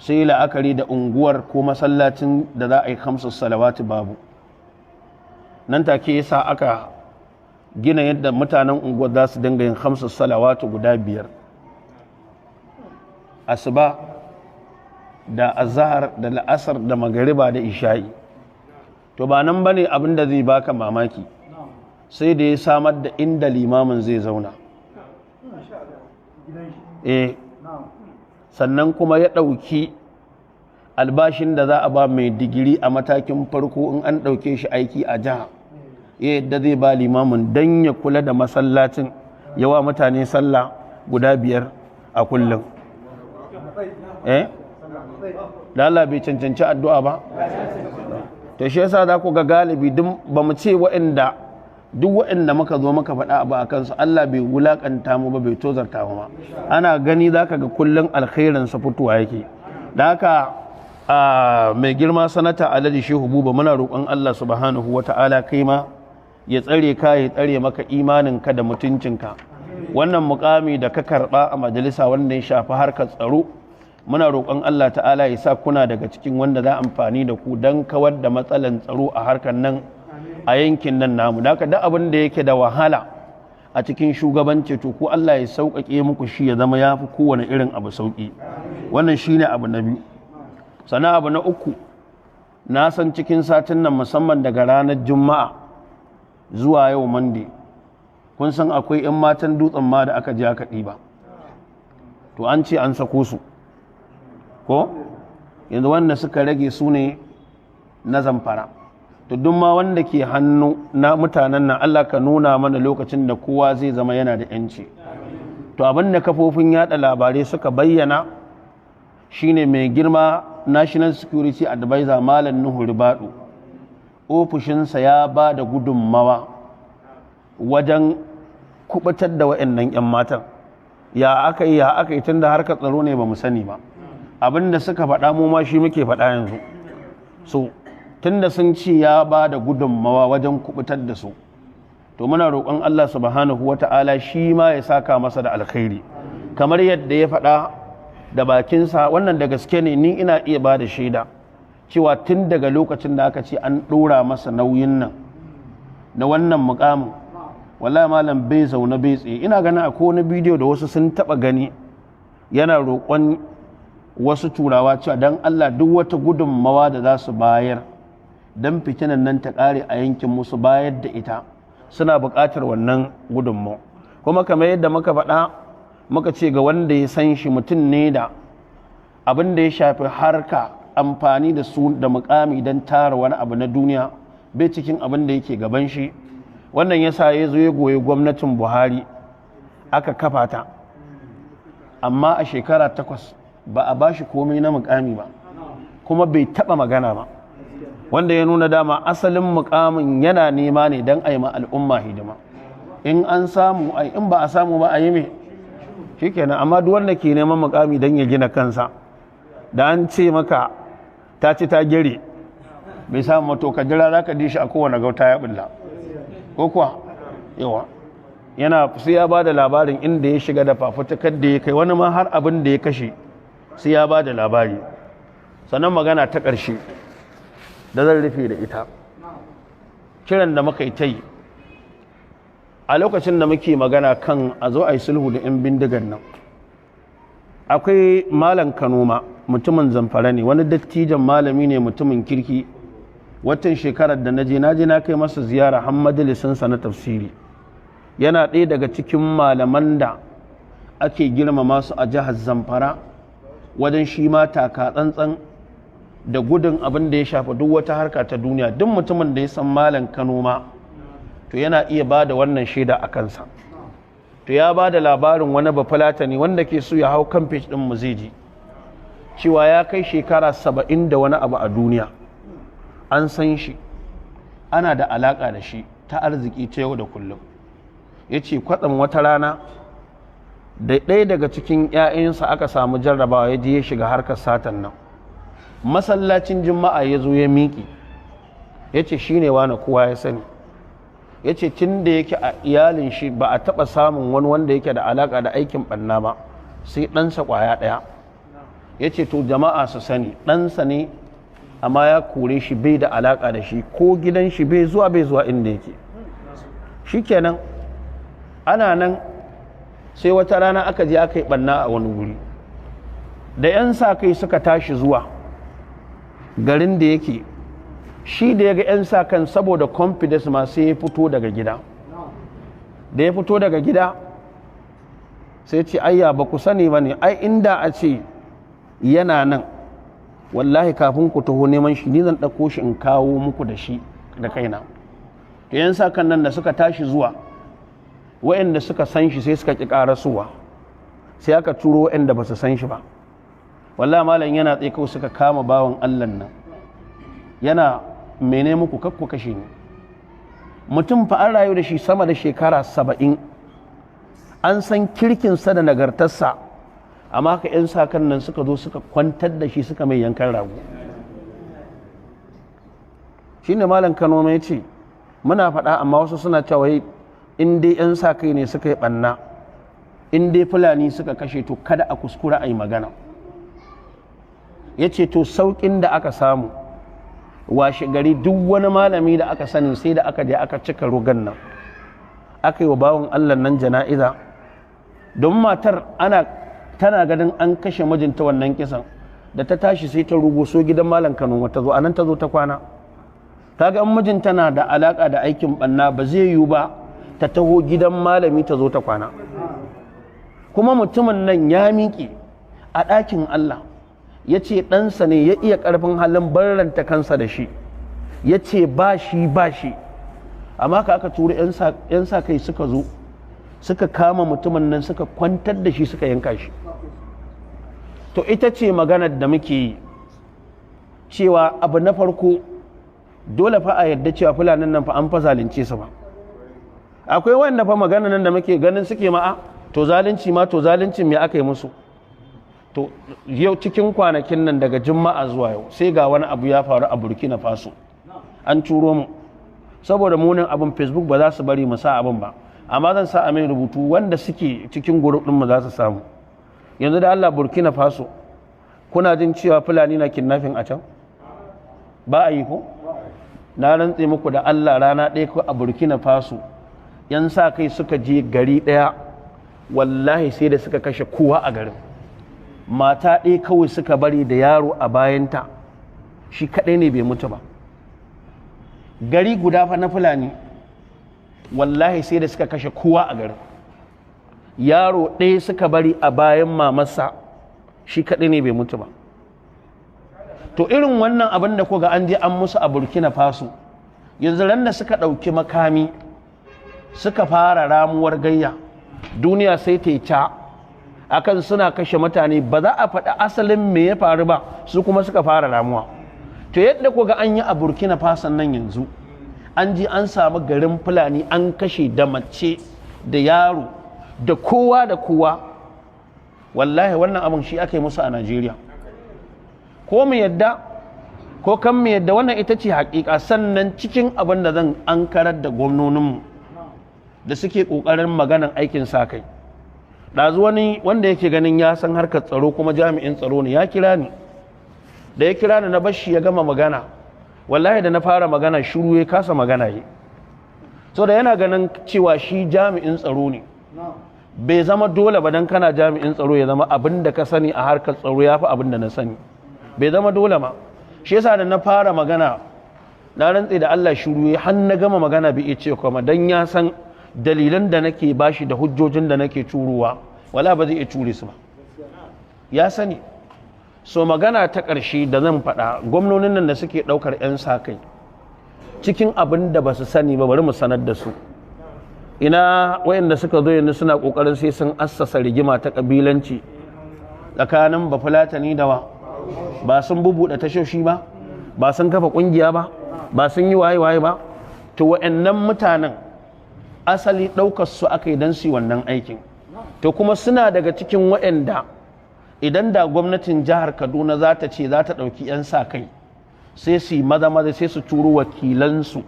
sai la'akari da unguwar ko masallacin da za a yi kamsu salawatu babu. Nan take yasa aka gina yadda mutanen unguwar za su dinga yin kamsu salawatu guda biyar: asuba da azahar da la'asar da magariba da isha'i. To ba nan bane abin da zai baka mamaki, sai da ya samar da inda limamin zai zauna. Eh, sannan kuma ya ɗauki albashin da za a ba mai digiri a matakin farko in an ɗauke shi aiki a jiha, ya yadda zai ba limamin don ya kula da masallacin, yawa mutane sallah guda biyar a kullum. Eh, da Allah bai cancanci addu'a ba? To shi yasa za ku ga galibi duk ba mu ce waɗanda, duk waɗanda muka zo muka faɗa abu a kansu, Allah bai wulaƙanta mu ba, bai tozarta mu ba. Ana gani, za ka ga kullum alkhairin sa fitowa yake. Da haka mai girma Sanata Alhaji Shehu Buba, muna roƙon Allah Subhanahu wata'ala kai ma ya tsare ka, ya tsare maka imaninka da mutuncinka. Wannan mukami da ka karɓa a majalisa wanda ya shafi harkar tsaro, muna roƙon Allah Ta'ala ya sa kuna daga cikin wanda za amfani da ku don kawar da matsalan tsaro a harkar nan a yankin nan namu. Da duk abin da yake da wahala a cikin shugabanci, to ku Allah ya sauƙaƙe muku shi, ya zama ya fi kowane irin abu sauƙi. Wannan shine abu na biyu. Sannan abu na uku, na san cikin satin nan, musamman daga ranar Juma'a zuwa yau Monday, kun san akwai 'yan matan Dutsen Ma da aka je aka ɗiba. To an ce an sako su, ko? Yanzu wanda suka rage su ne na Zamfara. To duk ma wanda ke hannu na mutanen nan, Allah ka nuna mana lokacin da kowa zai zama yana da yanci. To abin da kafofin yada labarai suka bayyana shine mai girma National Security Advisor Malam Nuhu Ribadu, ofishinsa ya ba da gudunmawa wajen Kubutar da wa'annan 'yan matan. Ya aka yi, ya aka yi, tunda harkar tsaro ne ba mu sani ba. Abinda suka faɗa mu ma shi muke faɗa yanzu. So tunda sun ce ya ba da gudunmawa wajen kubutar da su, to muna roƙon Allah Subhanahu wata'ala shi ma ya saka masa da alkhairi, kamar yadda ya faɗa da bakinsa. Wannan da gaske ne, ni ina iya ba da shaida cewa tun daga lokacin da aka ce an ɗora masa nauyin nan na wannan mukamin, wallahi malam bai zaune bai tsaye. Ina ganin akwai wani bidiyo da wasu sun taɓa gani yana roƙon wasu Turawa cewa don Allah duk wata gudunmawa da za su bayar don fitinan nan ta ƙare a yankin musu, bayar da ita, suna buƙatar wannan gudunmawa. Kuma kamar yadda muka faɗa, muka ce ga wanda ya san shi, mutum ne da abin da ya shafi harka amfani da su da mukami don tara wani abu na duniya bai cikin abin da yake gaban shi. Wannan yasa ya zo ya goyi gwamnatin Buhari aka kafa ta, amma a shekara 8 ba a bashi komai na mukami ba, kuma bai taba magana ba, wanda ya nuna dama asalin mukamin yana nema ne don a yi ma al'umma hidima. In an samu ai, in ba a samu ba a yi me, shikenan. Amma duk wanda ke neman mukami don ya gina kansa, da an ce maka ta ci ta gere bai samu, to ka jira, za ka ji shi a kowane gauta ya bulla ko kuwa yawa yana sai ya ba da labarin inda ya shiga da fafutukar da ya kai, wani ma har abin da ya kashe sai ya ba da labari. Sannan magana ta ƙarshe da zan rufe da ita, kiran da muka yi ta yi a lokacin da muke magana kan a zo a yi sulhu da 'yan bindigar nan, akwai Malam Kanoma, mutumin Zamfara ne, wani dattijan malami ne, mutumin kirki. Watan shekarar da naje naje na kai masa ziyara har majalisinsa na tafsiri. Yana ɗaya daga cikin malaman da ake girmama su a jihar Zamfara wajen shi ma taka tsantsan da gudun abin da ya shafa duk wata harka ta duniya. Duk mutumin da ya san Malam Kanoma to yana iya ba da wannan shaida a kansa. To ya ba da labarin wani Bafulatani, wanda ke so ya hau kan page ɗin mu zai ji cewa ya kai shekara 70 da wani abu a duniya. An san shi, ana da alaƙa da shi ta arziki ta yau da kullum. Ya ce kwatsam wata rana da ɗaya daga cikin 'ya'yansa aka samu jarrabawa, ya je ya shiga harkar satan nan, masallacin Juma'a ya zo ya miƙe ya ce shi ne wani, kowa ya sani. Ya ce tun da yake a iyalin shi ba a taɓa samun wani wanda yake da alaƙa da aikin ɓanna ba sai ɗansa ƙwaya ɗaya. Ya ce to jama'a su sani ɗansa ne, amma ya kore shi, bai da alaƙa da shi, ko gidan shi bai zuwa, bai zuwa inda yake. Shikenan, ana nan sai wata rana aka je aka yi ɓanna a wani wuri da 'yan sa kai suka tashi zuwa garin da yake. Shi da ya ga 'yan sa kan, saboda confidence ma sai ya fito daga gida. Da ya fito daga gida sai ce, "Ayya, ba ku sani ba ne, ai inda a ce yana nan, wallahi kafin ku taho neman shi ni zan ɗauko shi in kawo muku da shi da kaina." To 'yan sa kan nan da suka tashi zuwa, waɗanda suka san shi sai suka ƙi ƙarasuwa, sai aka turo waɗanda ba su san shi ba. Wallahi malam yana tsaye kawai suka kama bawan Allah nan, yana, "Mene muku? Kakku kashe ni." Mutum fa an rayu da shi sama da shekara 70, an san kirkinsa da nagartarsa, amma haka 'yan sakan nan suka zo suka kwantar da shi, suka mai yankan rago. Shine Malam Kano mai ce muna faɗa, amma wasu suna cewa in dai 'yan sa kai ne suka yi ɓanna, in dai Fulani suka kashe, to kada a kuskura a yi magana. Ya ce to sauƙin da aka samu, washe gari duk wani malami da aka sani sai da aka je aka cika rugan nan, aka yi wa bawan Allah nan jana'iza. Don matar ana tana ganin an kashe mijinta wannan kisan, da ta tashi sai ta rugo so gidan Malam Kano ta zo, anan ta zo ta kwana. Kaga in mijinta na da alaka da aikin banna, ba zai yiwu ba ta taho gidan malami ta zo ta kwana. Kuma mutumin nan ya miƙe a ɗakin Allah ya ce ɗansa ne, ya iya ƙarfin halin barranta kansa da shi, ya ce ba shi ba shi, amma ka aka turo 'yan sa kai suka zo suka kama mutumin nan, suka kwantar da shi, suka yanka shi. To ita ce maganar da muke yi cewa abu na farko, dole fa a yadda cewa Fulanin nan fa an fa zalunce su ba. Akwai wanda fa magana nan da muke ganin suke ma'a to zalunci ma, to zalunci me aka yi musu? To yau cikin kwanakin nan, daga Juma'a zuwa yau, sai ga wani abu ya faru a Burkina Faso. An turo mu, saboda munin abin Facebook ba za su bari mu sa abin ba, amma zan sa a mai rubutu, wanda suke cikin group din mu za su samu. Yanzu da Allah, Burkina Faso, kuna jin cewa Fulani na kidnapping a can? Ba a yi ko? Na rantse muku da Allah, rana ɗaya ko a Burkina Faso yan sa kai suka je gari ɗaya, wallahi sai da suka kashe kowa a garin. Mata ɗaya kawai suka bari da yaro a bayanta, shi kaɗai ne bai mutu ba. Gari guda fa na Fulani, wallahi sai da suka kashe kowa a garin, yaro ɗaya suka bari a bayan mamarsa, shi kaɗai ne bai mutu ba. To irin wannan abin da kuga an je an musu a Burkina Faso yanzu, ran da suka ɗauki makami suka fara ramuwar gayya, duniya sai ta yi ca akan suna kashe mutane. Ba za a faɗi asalin me ya faru ba, su kuma suka fara ramuwa. To yadda kuga an yi a Burkina Faso nan yanzu, an ji an samu garin Fulani an kashe da mace da yaro da kowa da kowa, wallahi wannan abin shi aka yi musu a Najeriya. Ko mu yadda ko kan mu yadda, wannan ita ce hakika. Sannan cikin abin da zan ankarar da gwamnoninmu da suke ƙoƙarin maganan aikin sa kai, ɗazu wani wanda yake ganin ya san harkar tsaro kuma jami'in tsaro ne ya kira ni. Da ya kira ni, na bashi ya gama magana. Wallahi da na fara magana shiru ya kasa magana yi, so da yana ganin cewa shi jami'in tsaro ne. Bai zama dole ba dan kana jami'in tsaro ya zama abin da ka sani a harkar tsaro ya fi abin da na sani. Bai zama dole ma. Shi yasa da na fara magana, na rantse da Allah shiru ya har na gama magana, bai iya ce kuma, dan ya san dalilan da nake bashi da hujjojin da nake turuwa, wala ba zai iya ture su ba, ya sani. So magana ta ƙarshe da zan faɗa, gwamnonin nan da suke ɗaukar 'yan sa kai, cikin abin da ba su sani ba, bari mu sanar da su. Ina wayanda suka zo yanzu suna ƙoƙarin sai sun assasa rigima ta ƙabilanci tsakanin Bafulatani da wa? Ba sun bubuɗe tashoshi ba, ba sun kafa ƙungiya ba, ba sun yi waye-waye ba? To wa'annan mutanen asali ɗaukar su aka yi don su yi wannan aikin. To kuma suna daga cikin waɗanda idan da gwamnatin jihar Kaduna za ta ce za ta ɗauki 'yan sa kai, sai su yi maza maza sai su turo wakilansu,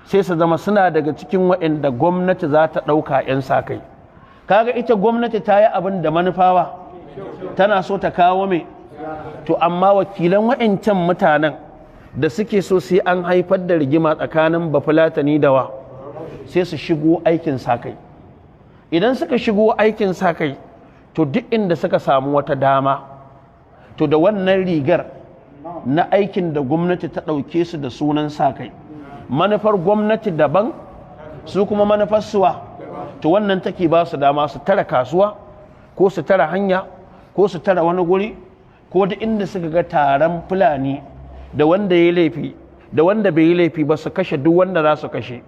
sai su zama suna daga cikin waɗanda gwamnati za ta ɗauka 'yan sa kai. Kaga ita gwamnati ta yi abin da manufawa tana so ta kawo mai. To amma wakilan waɗancan mutanen da suke so sai an haifar da rigima tsakanin Bafulatani da wa, sai su shigo aikin sa kai. Idan suka shigo aikin sa kai, to duk inda suka samu wata dama, to da wannan rigar na aikin da gwamnati ta ɗauke su da sunan sa kai, manufar gwamnati daban, su kuma manufar suwa. To wannan take ba su dama su tara kasuwa ko su tara hanya ko su tara wani guri, ko duk inda suka ga taron Fulani, da wanda ya laifi da wanda bai yi laifi ba, su kashe duk wanda za su kashe.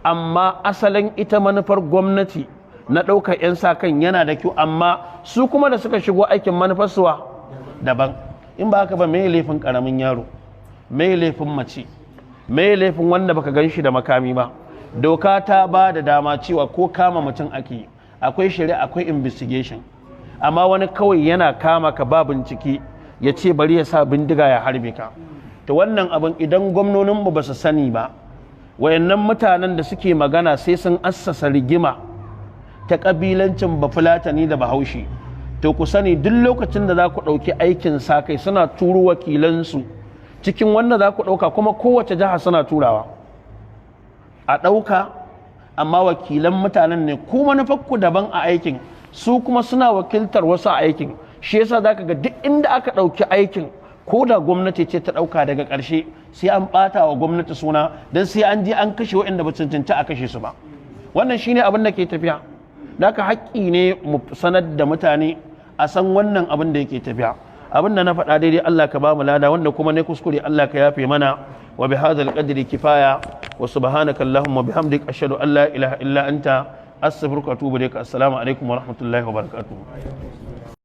Amma asalin ita manufar gwamnati na ɗaukar 'yan sa kan yana da kyau, amma su kuma da suka shigo aikin, manufar suwa daban. In ba haka ba, me laifin ƙaramin yaro? Me laifin mace? Me laifin wanda baka gan shi da makami ba? Doka ta ba da dama cewa ko kama mutum ake, akwai shari'a, akwai investigation. Amma wani kawai yana kama ka ba bincike, ya ce bari ya sa bindiga ya harbe ka. To wannan abin, idan gwamnoninmu ba su sani ba, wayannan mutanen da suke magana sai sun assasa rigima ta ƙabilancin Bafulatani da Bahaushe, to ku sani, duk lokacin da za ku ɗauki aikin sa kai, suna turo wakilansu cikin wanda za ku ɗauka. Kuma kowace jiha suna turawa a ɗauka, amma wakilan mutanen ne. Ku manufarku daban a aikin, su kuma suna wakiltar wasu a aikin. Shi yasa za ka ga duk inda aka ɗauki aikin, ko da gwamnati ce ta ɗauka, daga ƙarshe sai an ɓata wa gwamnati suna, don sai an je an kashe waɗanda ba cancanci a kashe su ba. Wannan shine abin da ke tafiya. Haka haƙƙi ne mu sanar da mutane a san wannan abin da yake tafiya. Abin da na faɗa daidai, Allah ka ba mu lada. Wanda kuma ne kuskure, Allah ka yafe mana. Wa bi hadzal qadri kifaya. Wa subhanaka allahumma bihamdik, ashhadu an la ilaha illa anta, astaghfiruka wa atubu ilaik. Assalamu alaikum wa rahmatullahi wa barakatuh.